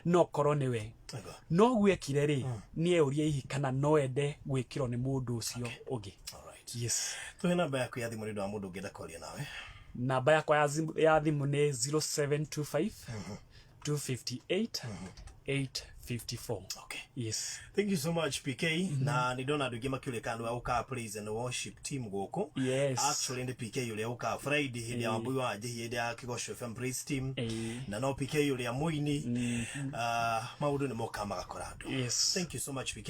no korwo nĩwe Ego. no gwekire rĩ, nĩ eurie hihi kana no ende gwĩkĩrwo nĩ mũndũ ũcio ũngĩ. Alright. Yes. Tuhe namba yaku ya thimũ nĩ ũndũ wa mũndũ ũngĩenda kwaria nawe. Namba yakwa ya thimũ nĩ 0725 258 854. Okay. Yes. Thank you so much, PK. Na nĩ ndona andũ aingĩ makĩũria kana nĩwe ũkaga praise and worship team gũkũ. Yes. Actually nĩ PK ũrĩa ũkaga Friday hĩndĩ ya Wambui wa Njihia, hĩndĩ ya Kĩgoco FM praise team. Na no PK ũrĩa mũini. Maũndũ nĩ mokaga magakora andũ. Yes. Thank you so much, PK.